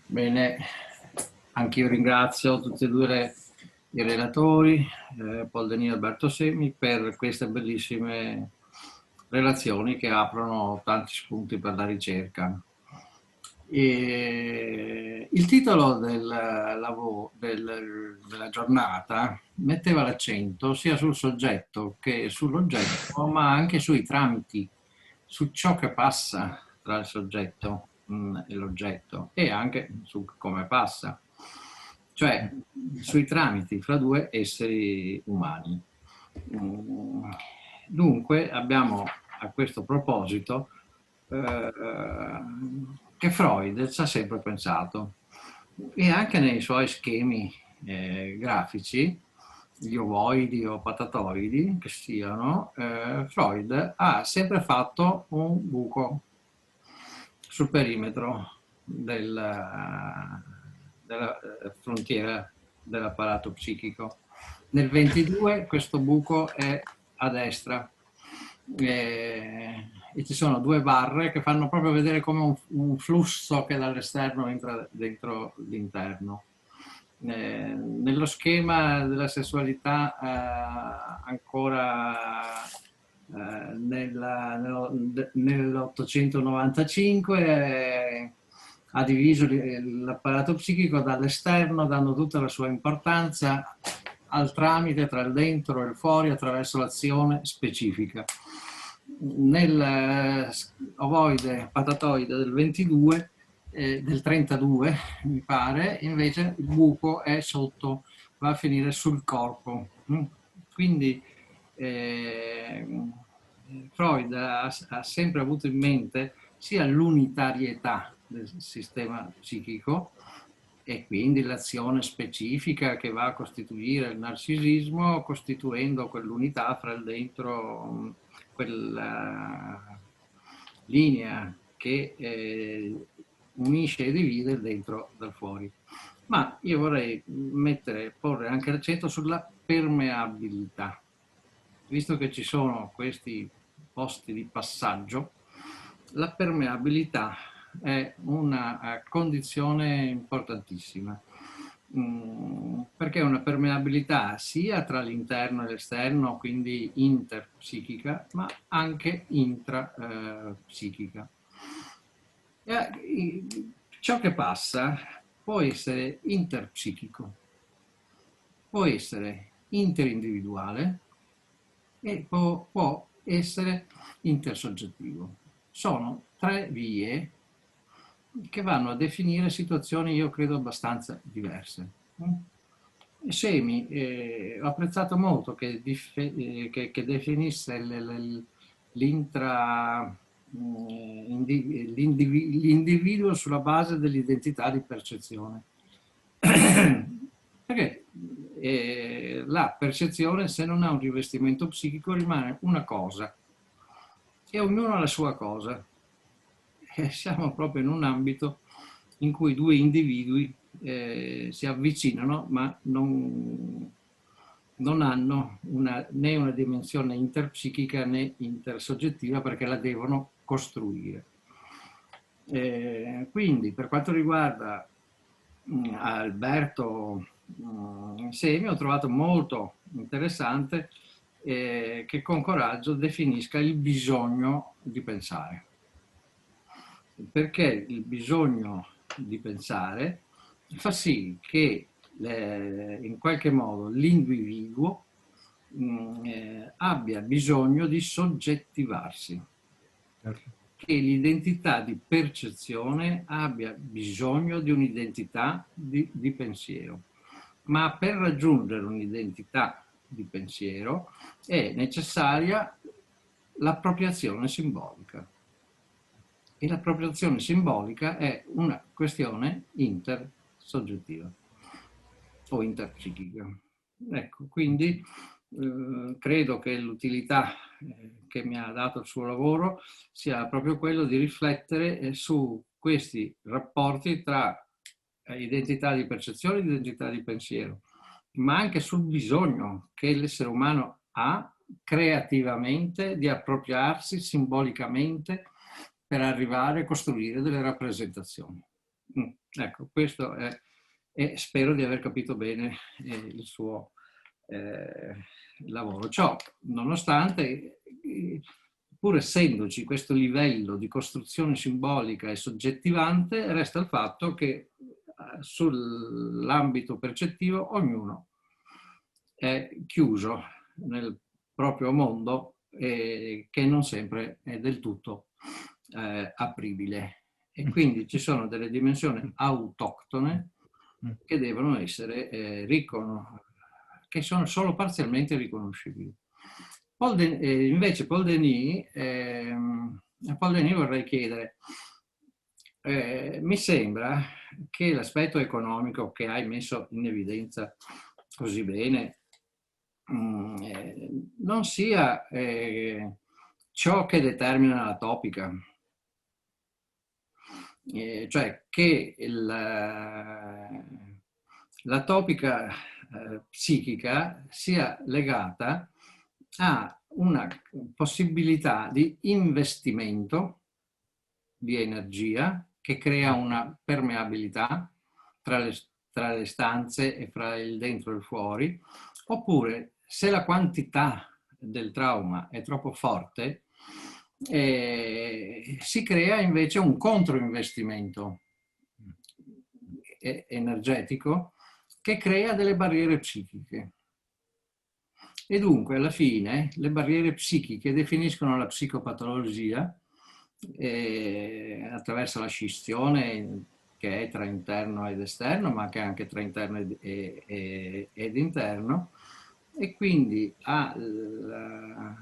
Bene, anch'io ringrazio tutti e due le- i relatori, eh, Paul Denis e Alberto Semi, per queste bellissime relazioni che aprono tanti spunti per la ricerca. E il titolo del lavo- del- della giornata metteva l'accento sia sul soggetto che sull'oggetto, ma anche sui tramiti, su ciò che passa tra il soggetto, mm, e l'oggetto e anche su come passa, cioè sui tramiti fra due esseri umani. Mm, dunque abbiamo a questo proposito eh, che Freud ci ha sempre pensato, e anche nei suoi schemi eh, grafici, gli ovoidi o patatoidi che siano, eh, Freud ha sempre fatto un buco sul perimetro del- della eh, frontiera dell'apparato psichico. Nel ventidue questo buco è a destra, eh, e ci sono due barre che fanno proprio vedere come un, un flusso che dall'esterno entra dentro l'interno. Eh, nello schema della sessualità eh, ancora eh, nella- nello- de- nell'ottocentonovantacinque eh, ha diviso l- l'apparato psichico dall'esterno, dando tutta la sua importanza al tramite tra il dentro e il fuori attraverso l'azione specifica. Nel eh, s- ovoide patatoide del ventidue, eh, del trentadue, mi pare, invece il buco è sotto, va a finire sul corpo. Mm? Quindi eh, Freud ha, ha sempre avuto in mente sia l'unitarietà del sistema psichico e quindi l'azione specifica che va a costituire il narcisismo, costituendo quell'unità fra il dentro, quella linea che eh, unisce e divide il dentro dal fuori. Ma io vorrei mettere, porre anche l'accento sulla permeabilità. Visto che ci sono questi posti di passaggio, la permeabilità è una eh, condizione importantissima, mm, perché è una permeabilità sia tra l'interno e l'esterno, quindi interpsichica, ma anche intrapsichica. E, eh, ciò che passa può essere interpsichico, può essere interindividuale e può, può essere intersoggettivo. Sono tre vie che vanno a definire situazioni, io credo, abbastanza diverse. Semi, eh, ho apprezzato molto che, dif- eh, che- che definisse l- l- l'intra- mm, indi-, l'indivi-, l'individuo sulla base dell'identità di percezione. Perché, eh, la percezione, se non ha un rivestimento psichico, rimane una cosa, e ognuno ha la sua cosa. E siamo proprio in un ambito in cui due individui, eh, si avvicinano, ma non, non hanno una, né una dimensione interpsichica né intersoggettiva, perché la devono costruire. Eh, quindi, per quanto riguarda, mm, Alberto, mm, Semi, ho trovato molto interessante, eh, che con coraggio definisca il bisogno di pensare. Perché il bisogno di pensare fa sì che, eh, in qualche modo l'individuo, mm, eh, abbia bisogno di soggettivarsi, Certo. che l'identità di percezione abbia bisogno di un'identità di, di pensiero. Ma per raggiungere un'identità di pensiero è necessaria l'appropriazione simbolica. E l'appropriazione simbolica è una questione intersoggettiva o interpsichica. Ecco, quindi, eh, credo che l'utilità, eh, che mi ha dato il suo lavoro sia proprio quello di riflettere, eh, su questi rapporti tra, eh, identità di percezione e identità di pensiero, ma anche sul bisogno che l'essere umano ha creativamente di appropriarsi simbolicamente per arrivare a costruire delle rappresentazioni. Mm, ecco, questo è, e spero di aver capito bene, eh, il suo, eh, lavoro. Ciò nonostante, eh, pur essendoci questo livello di costruzione simbolica e soggettivante, resta il fatto che, eh, sull'ambito percettivo ognuno è chiuso nel proprio mondo, eh, che non sempre è del tutto, eh, apribile. E quindi ci sono delle dimensioni autoctone che devono essere, eh, ricono-, che sono solo parzialmente riconoscibili. Paul De-, eh, invece Paul Denis, ehm, a Paul Denis vorrei chiedere, eh, mi sembra che l'aspetto economico che hai messo in evidenza così bene, mm, eh, non sia, eh, ciò che determina la topica. Eh, cioè che il, la topica, eh, psichica sia legata a una possibilità di investimento di energia che crea una permeabilità tra le, tra le stanze e fra il dentro e il fuori, oppure se la quantità del trauma è troppo forte, eh, si crea invece un controinvestimento, eh, energetico che crea delle barriere psichiche. E dunque, alla fine, le barriere psichiche definiscono la psicopatologia, eh, attraverso la scissione che è tra interno ed esterno, ma che è anche tra interno ed, e, e, ed interno, e quindi ha la,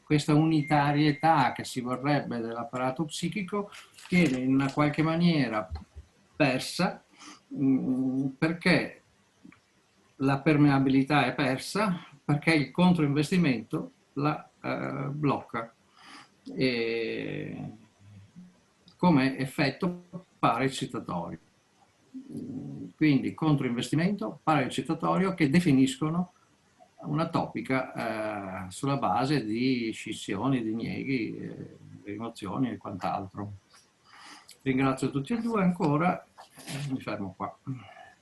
questa unitarietà che si vorrebbe dell'apparato psichico viene in una qualche maniera persa, mm, perché la permeabilità è persa, perché il controinvestimento la, eh, blocca. E come effetto paraeccitatorio. Quindi controinvestimento, paraeccitatorio, che definiscono una topica, eh, sulla base di scissioni, dinieghi, eh, emozioni e quant'altro. Ringrazio tutti e due ancora, eh, mi fermo qua.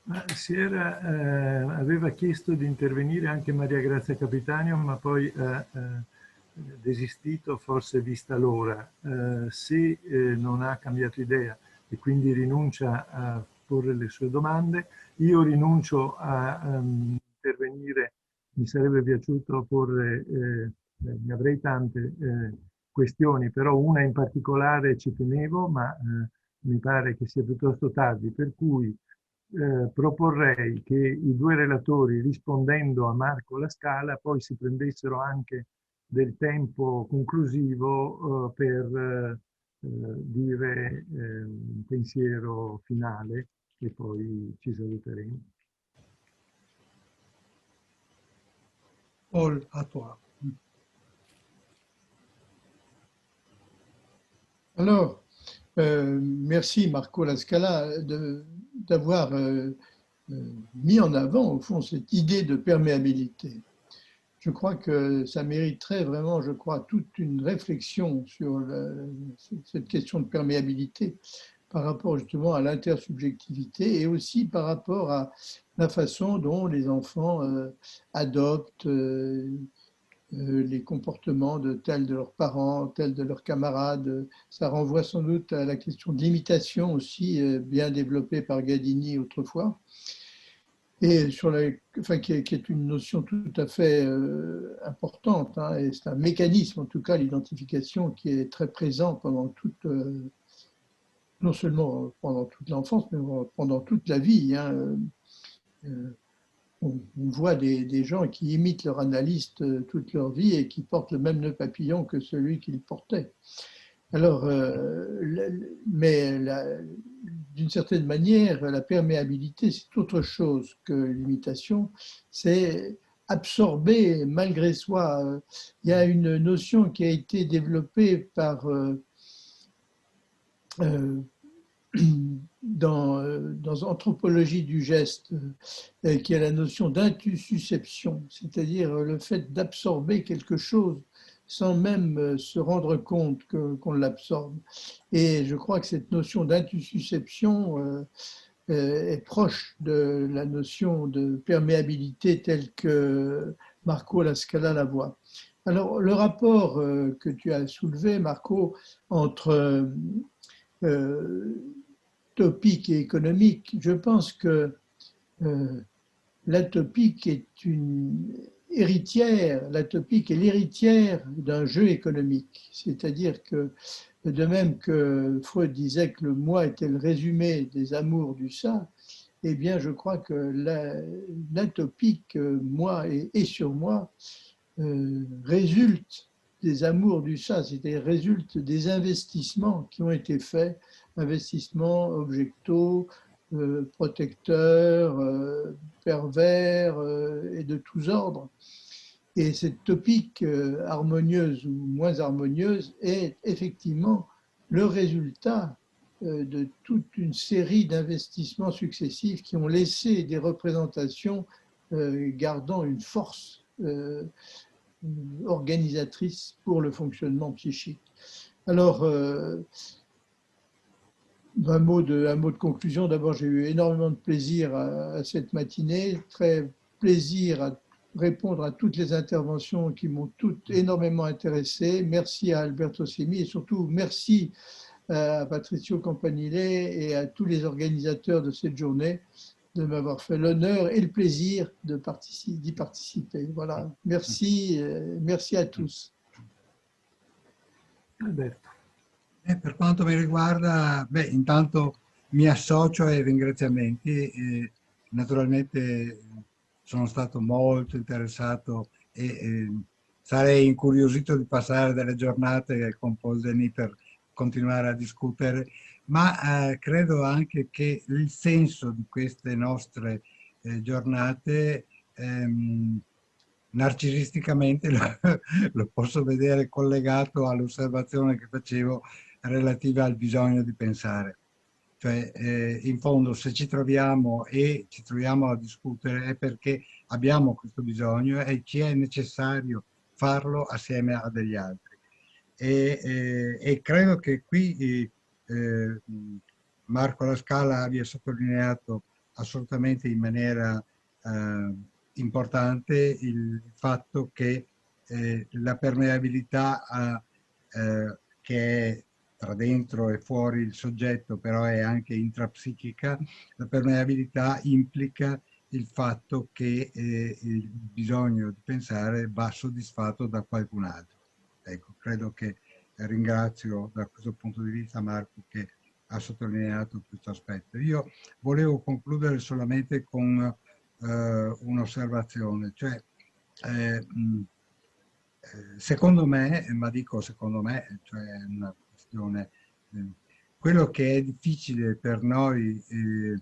Ma si era, eh, aveva chiesto di intervenire anche Maria Grazia Capitanio, ma poi, eh, eh, desistito, forse vista l'ora. Eh, se, eh, non ha cambiato idea e quindi rinuncia a porre le sue domande, io rinuncio a, ehm, intervenire. Mi sarebbe piaciuto porre, eh, eh, ne avrei tante, eh, questioni, però una in particolare ci tenevo, ma, eh, mi pare che sia piuttosto tardi, per cui, eh, proporrei che i due relatori, rispondendo a Marco La Scala, poi si prendessero anche del tempo conclusivo, eh, per, eh, dire, eh, un pensiero finale e poi ci saluteremo. Paul, à toi. Alors, euh, merci Marco Lascala de- d'avoir euh, euh, mis en avant, au fond, cette idée de perméabilité. Je crois que ça mériterait vraiment, je crois, toute une réflexion sur le- cette question de perméabilité par rapport justement à l'intersubjectivité et aussi par rapport à la façon dont les enfants euh, adoptent euh, euh, les comportements de tel de leurs parents, tel de leurs camarades. Ça renvoie sans doute à la question de l'imitation aussi, euh, bien développée par Gadini autrefois, et sur la, enfin, qui, est, qui est une notion tout à fait euh, importante, hein, et c'est un mécanisme, en tout cas, l'identification qui est très présent pendant toute, euh, non seulement pendant toute l'enfance, mais pendant toute la vie, hein. Euh, on, on voit des, des gens qui imitent leur analyste euh, toute leur vie et qui portent le même nœud papillon que celui qu'ils portaient. Alors, euh, le- le- mais la- d'une certaine manière, la perméabilité, c'est autre chose que l'imitation. C'est absorber malgré soi. Euh, Il y a une notion qui a été développée par euh, euh, dans, euh, dans Anthropologie du geste, euh, qui est la notion d'intussusception, c'est-à-dire le fait d'absorber quelque chose sans même euh, se rendre compte que- qu'on l'absorbe. Et je crois que cette notion d'intussusception euh, euh, est proche de la notion de perméabilité telle que Marco Lascala la voit. Alors, le rapport euh, que tu as soulevé, Marco, entre euh, euh, topique et économique, je pense que euh, la topique est une héritière, la topique est l'héritière d'un jeu économique. C'est-à-dire que, de même que Freud disait que le moi était le résumé des amours du ça, eh bien, je crois que la, la topique, euh, moi et, et sur moi, euh, résulte des amours du ça, c'est-à-dire résulte des investissements qui ont été faits, investissements objectaux, euh, protecteurs, euh, pervers euh, et de tous ordres. Et cette topique euh, harmonieuse ou moins harmonieuse est effectivement le résultat euh, de toute une série d'investissements successifs qui ont laissé des représentations euh, gardant une force euh, organisatrice pour le fonctionnement psychique. Alors, euh, un mot de, un mot de conclusion. D'abord, j'ai eu énormément de plaisir à, à cette matinée, très plaisir à répondre à toutes les interventions qui m'ont toutes énormément intéressé. Merci à Alberto Semi et surtout merci euh, à Patricio Campanile et à tous les organisateurs de cette journée de m'avoir fait l'honneur et le plaisir de partici- d'y participer. Voilà, merci, euh, merci à tous. Alberto. Eh, per quanto mi riguarda, beh, intanto mi associo ai ringraziamenti e naturalmente sono stato molto interessato e, e sarei incuriosito di passare delle giornate con Paul Denis per continuare a discutere, ma eh, credo anche che il senso di queste nostre eh, giornate ehm, narcisisticamente lo, lo posso vedere collegato all'osservazione che facevo relativa al bisogno di pensare. Cioè, eh, in fondo, se ci troviamo e ci troviamo a discutere è perché abbiamo questo bisogno e ci è necessario farlo assieme a degli altri. E, eh, e credo che qui eh, Marco Lascala abbia sottolineato assolutamente in maniera eh, importante il fatto che eh, la permeabilità ha, eh, che è tra dentro e fuori il soggetto, però è anche intrapsichica, la permeabilità implica il fatto che eh, il bisogno di pensare va soddisfatto da qualcun altro. Ecco, credo che ringrazio da questo punto di vista Marco che ha sottolineato questo aspetto. Io volevo concludere solamente con eh, un'osservazione, cioè eh, mh, Eh, secondo me, ma dico secondo me, cioè è una questione, eh, quello che è difficile per noi, eh,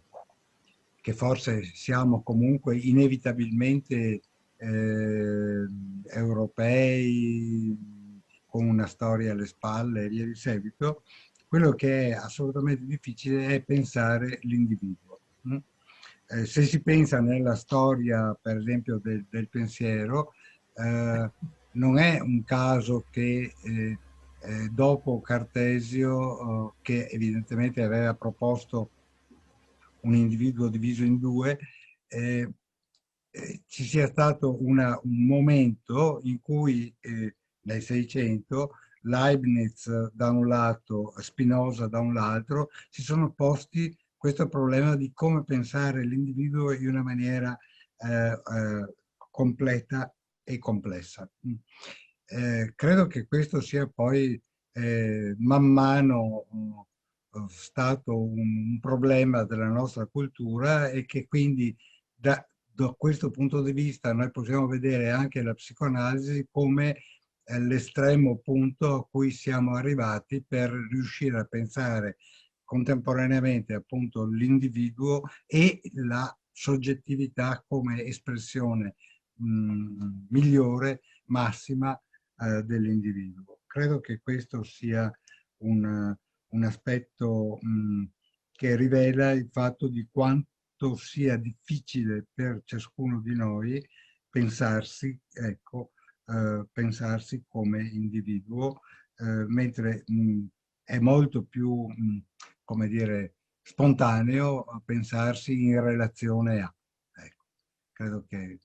che forse siamo comunque inevitabilmente, eh, europei, con una storia alle spalle e via di seguito, quello che è assolutamente difficile è pensare l'individuo. Mm? Eh, se si pensa nella storia, per esempio, del, del pensiero, eh, non è un caso che, eh, eh, dopo Cartesio, eh, che evidentemente aveva proposto un individuo diviso in due, eh, eh, ci sia stato una, un momento in cui, eh, nel Seicento, Leibniz da un lato, Spinoza da un altro, si sono posti questo problema di come pensare l'individuo in una maniera, eh, eh, completa e complessa. Mm. Eh, credo che questo sia poi, eh, man mano, mm, stato un, un problema della nostra cultura e che quindi da, da questo punto di vista noi possiamo vedere anche la psicoanalisi come, eh, l'estremo punto a cui siamo arrivati per riuscire a pensare contemporaneamente appunto l'individuo e la soggettività come espressione, mm, migliore, massima, eh, dell'individuo. Credo che questo sia un, un aspetto, mm, che rivela il fatto di quanto sia difficile per ciascuno di noi pensarsi, ecco, eh, pensarsi come individuo, eh, mentre, mm, è molto più, mm, come dire, spontaneo pensarsi in relazione a. Ecco, credo che, eh,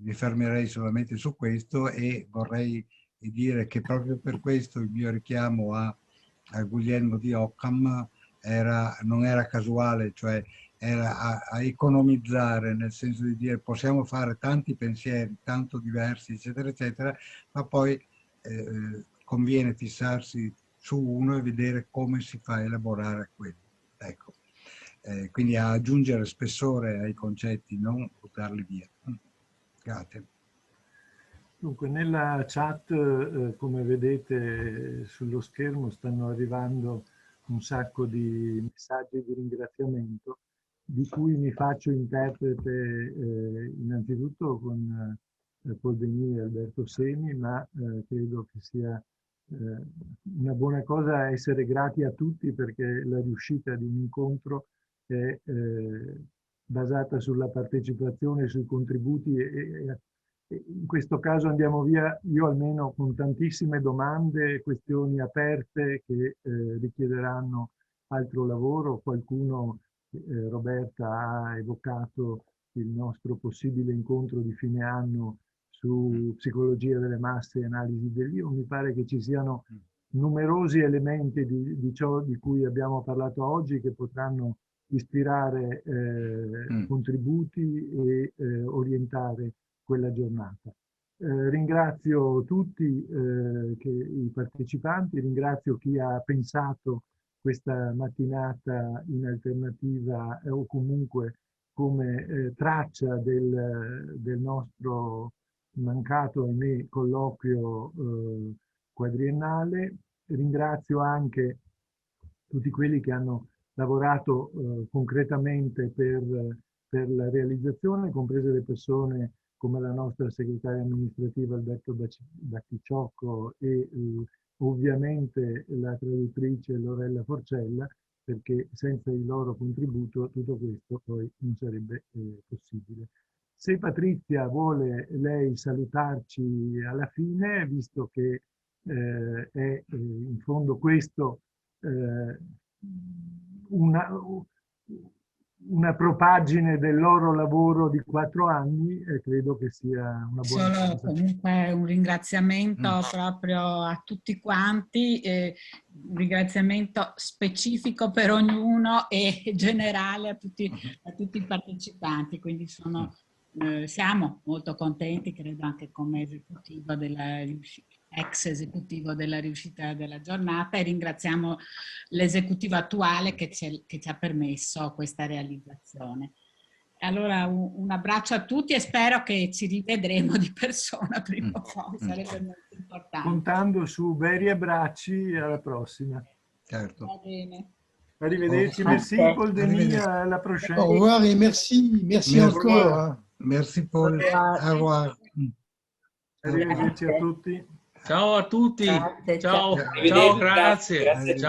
mi fermerei solamente su questo e vorrei dire che proprio per questo il mio richiamo a, a Guglielmo di Ockham era, non era casuale, cioè era a, a economizzare, nel senso di dire possiamo fare tanti pensieri, tanto diversi, eccetera, eccetera, ma poi, eh, conviene fissarsi su uno e vedere come si fa a elaborare quello. Ecco. Eh, quindi a aggiungere spessore ai concetti, non buttarli via. Grazie. Dunque, nella chat, eh, come vedete sullo schermo, stanno arrivando un sacco di messaggi di ringraziamento, di cui mi faccio interprete, eh, innanzitutto con, eh, Paul Denis e Alberto Semi, ma, eh, credo che sia, eh, una buona cosa essere grati a tutti, perché la riuscita di un incontro è, eh, basata sulla partecipazione, sui contributi e, e, e in questo caso andiamo via, io almeno, con tantissime domande e questioni aperte che, eh, richiederanno altro lavoro. Qualcuno, eh, Roberta ha evocato il nostro possibile incontro di fine anno su psicologia delle masse e analisi dell'io. Mi pare che ci siano numerosi elementi di, di ciò di cui abbiamo parlato oggi che potranno ispirare, eh, contributi e, eh, orientare quella giornata. Eh, ringrazio tutti, eh, che, i partecipanti, ringrazio chi ha pensato questa mattinata in alternativa, eh, o comunque come, eh, traccia del, del nostro mancato, ahimè, colloquio, eh, quadriennale. Ringrazio anche tutti quelli che hanno lavorato, eh, concretamente per, per la realizzazione, comprese le persone come la nostra segretaria amministrativa Alberto Baci-, Batticiocco e, eh, ovviamente la traduttrice Lorella Forcella, perché senza il loro contributo tutto questo poi non sarebbe, eh, possibile. Se Patrizia vuole lei salutarci alla fine, visto che, eh, è, eh, in fondo questo, eh, una, una propaggine del loro lavoro di quattro anni, e credo che sia una buona cosa. Solo comunque un ringraziamento proprio a tutti quanti, eh, un ringraziamento specifico per ognuno e generale a tutti, a tutti i partecipanti. Quindi sono, eh, siamo molto contenti, credo anche come esecutivo della riusci-, ex esecutivo della riuscita della giornata, e ringraziamo l'esecutivo attuale che ci, che ci ha permesso questa realizzazione. Allora, un, un abbraccio a tutti e spero che ci rivedremo di persona prima o poi, sarebbe molto importante. Contando su veri abbracci, alla prossima. Certo. Va bene. Arrivederci, merci Paul Denis, à la prochaine. Au revoir et merci, merci Merci. Encore, hein. Merci Paul. Au revoir. Arrivederci a tutti. Ciao a tutti. Grazie, Ciao, ciao. ciao, grazie. Grazie,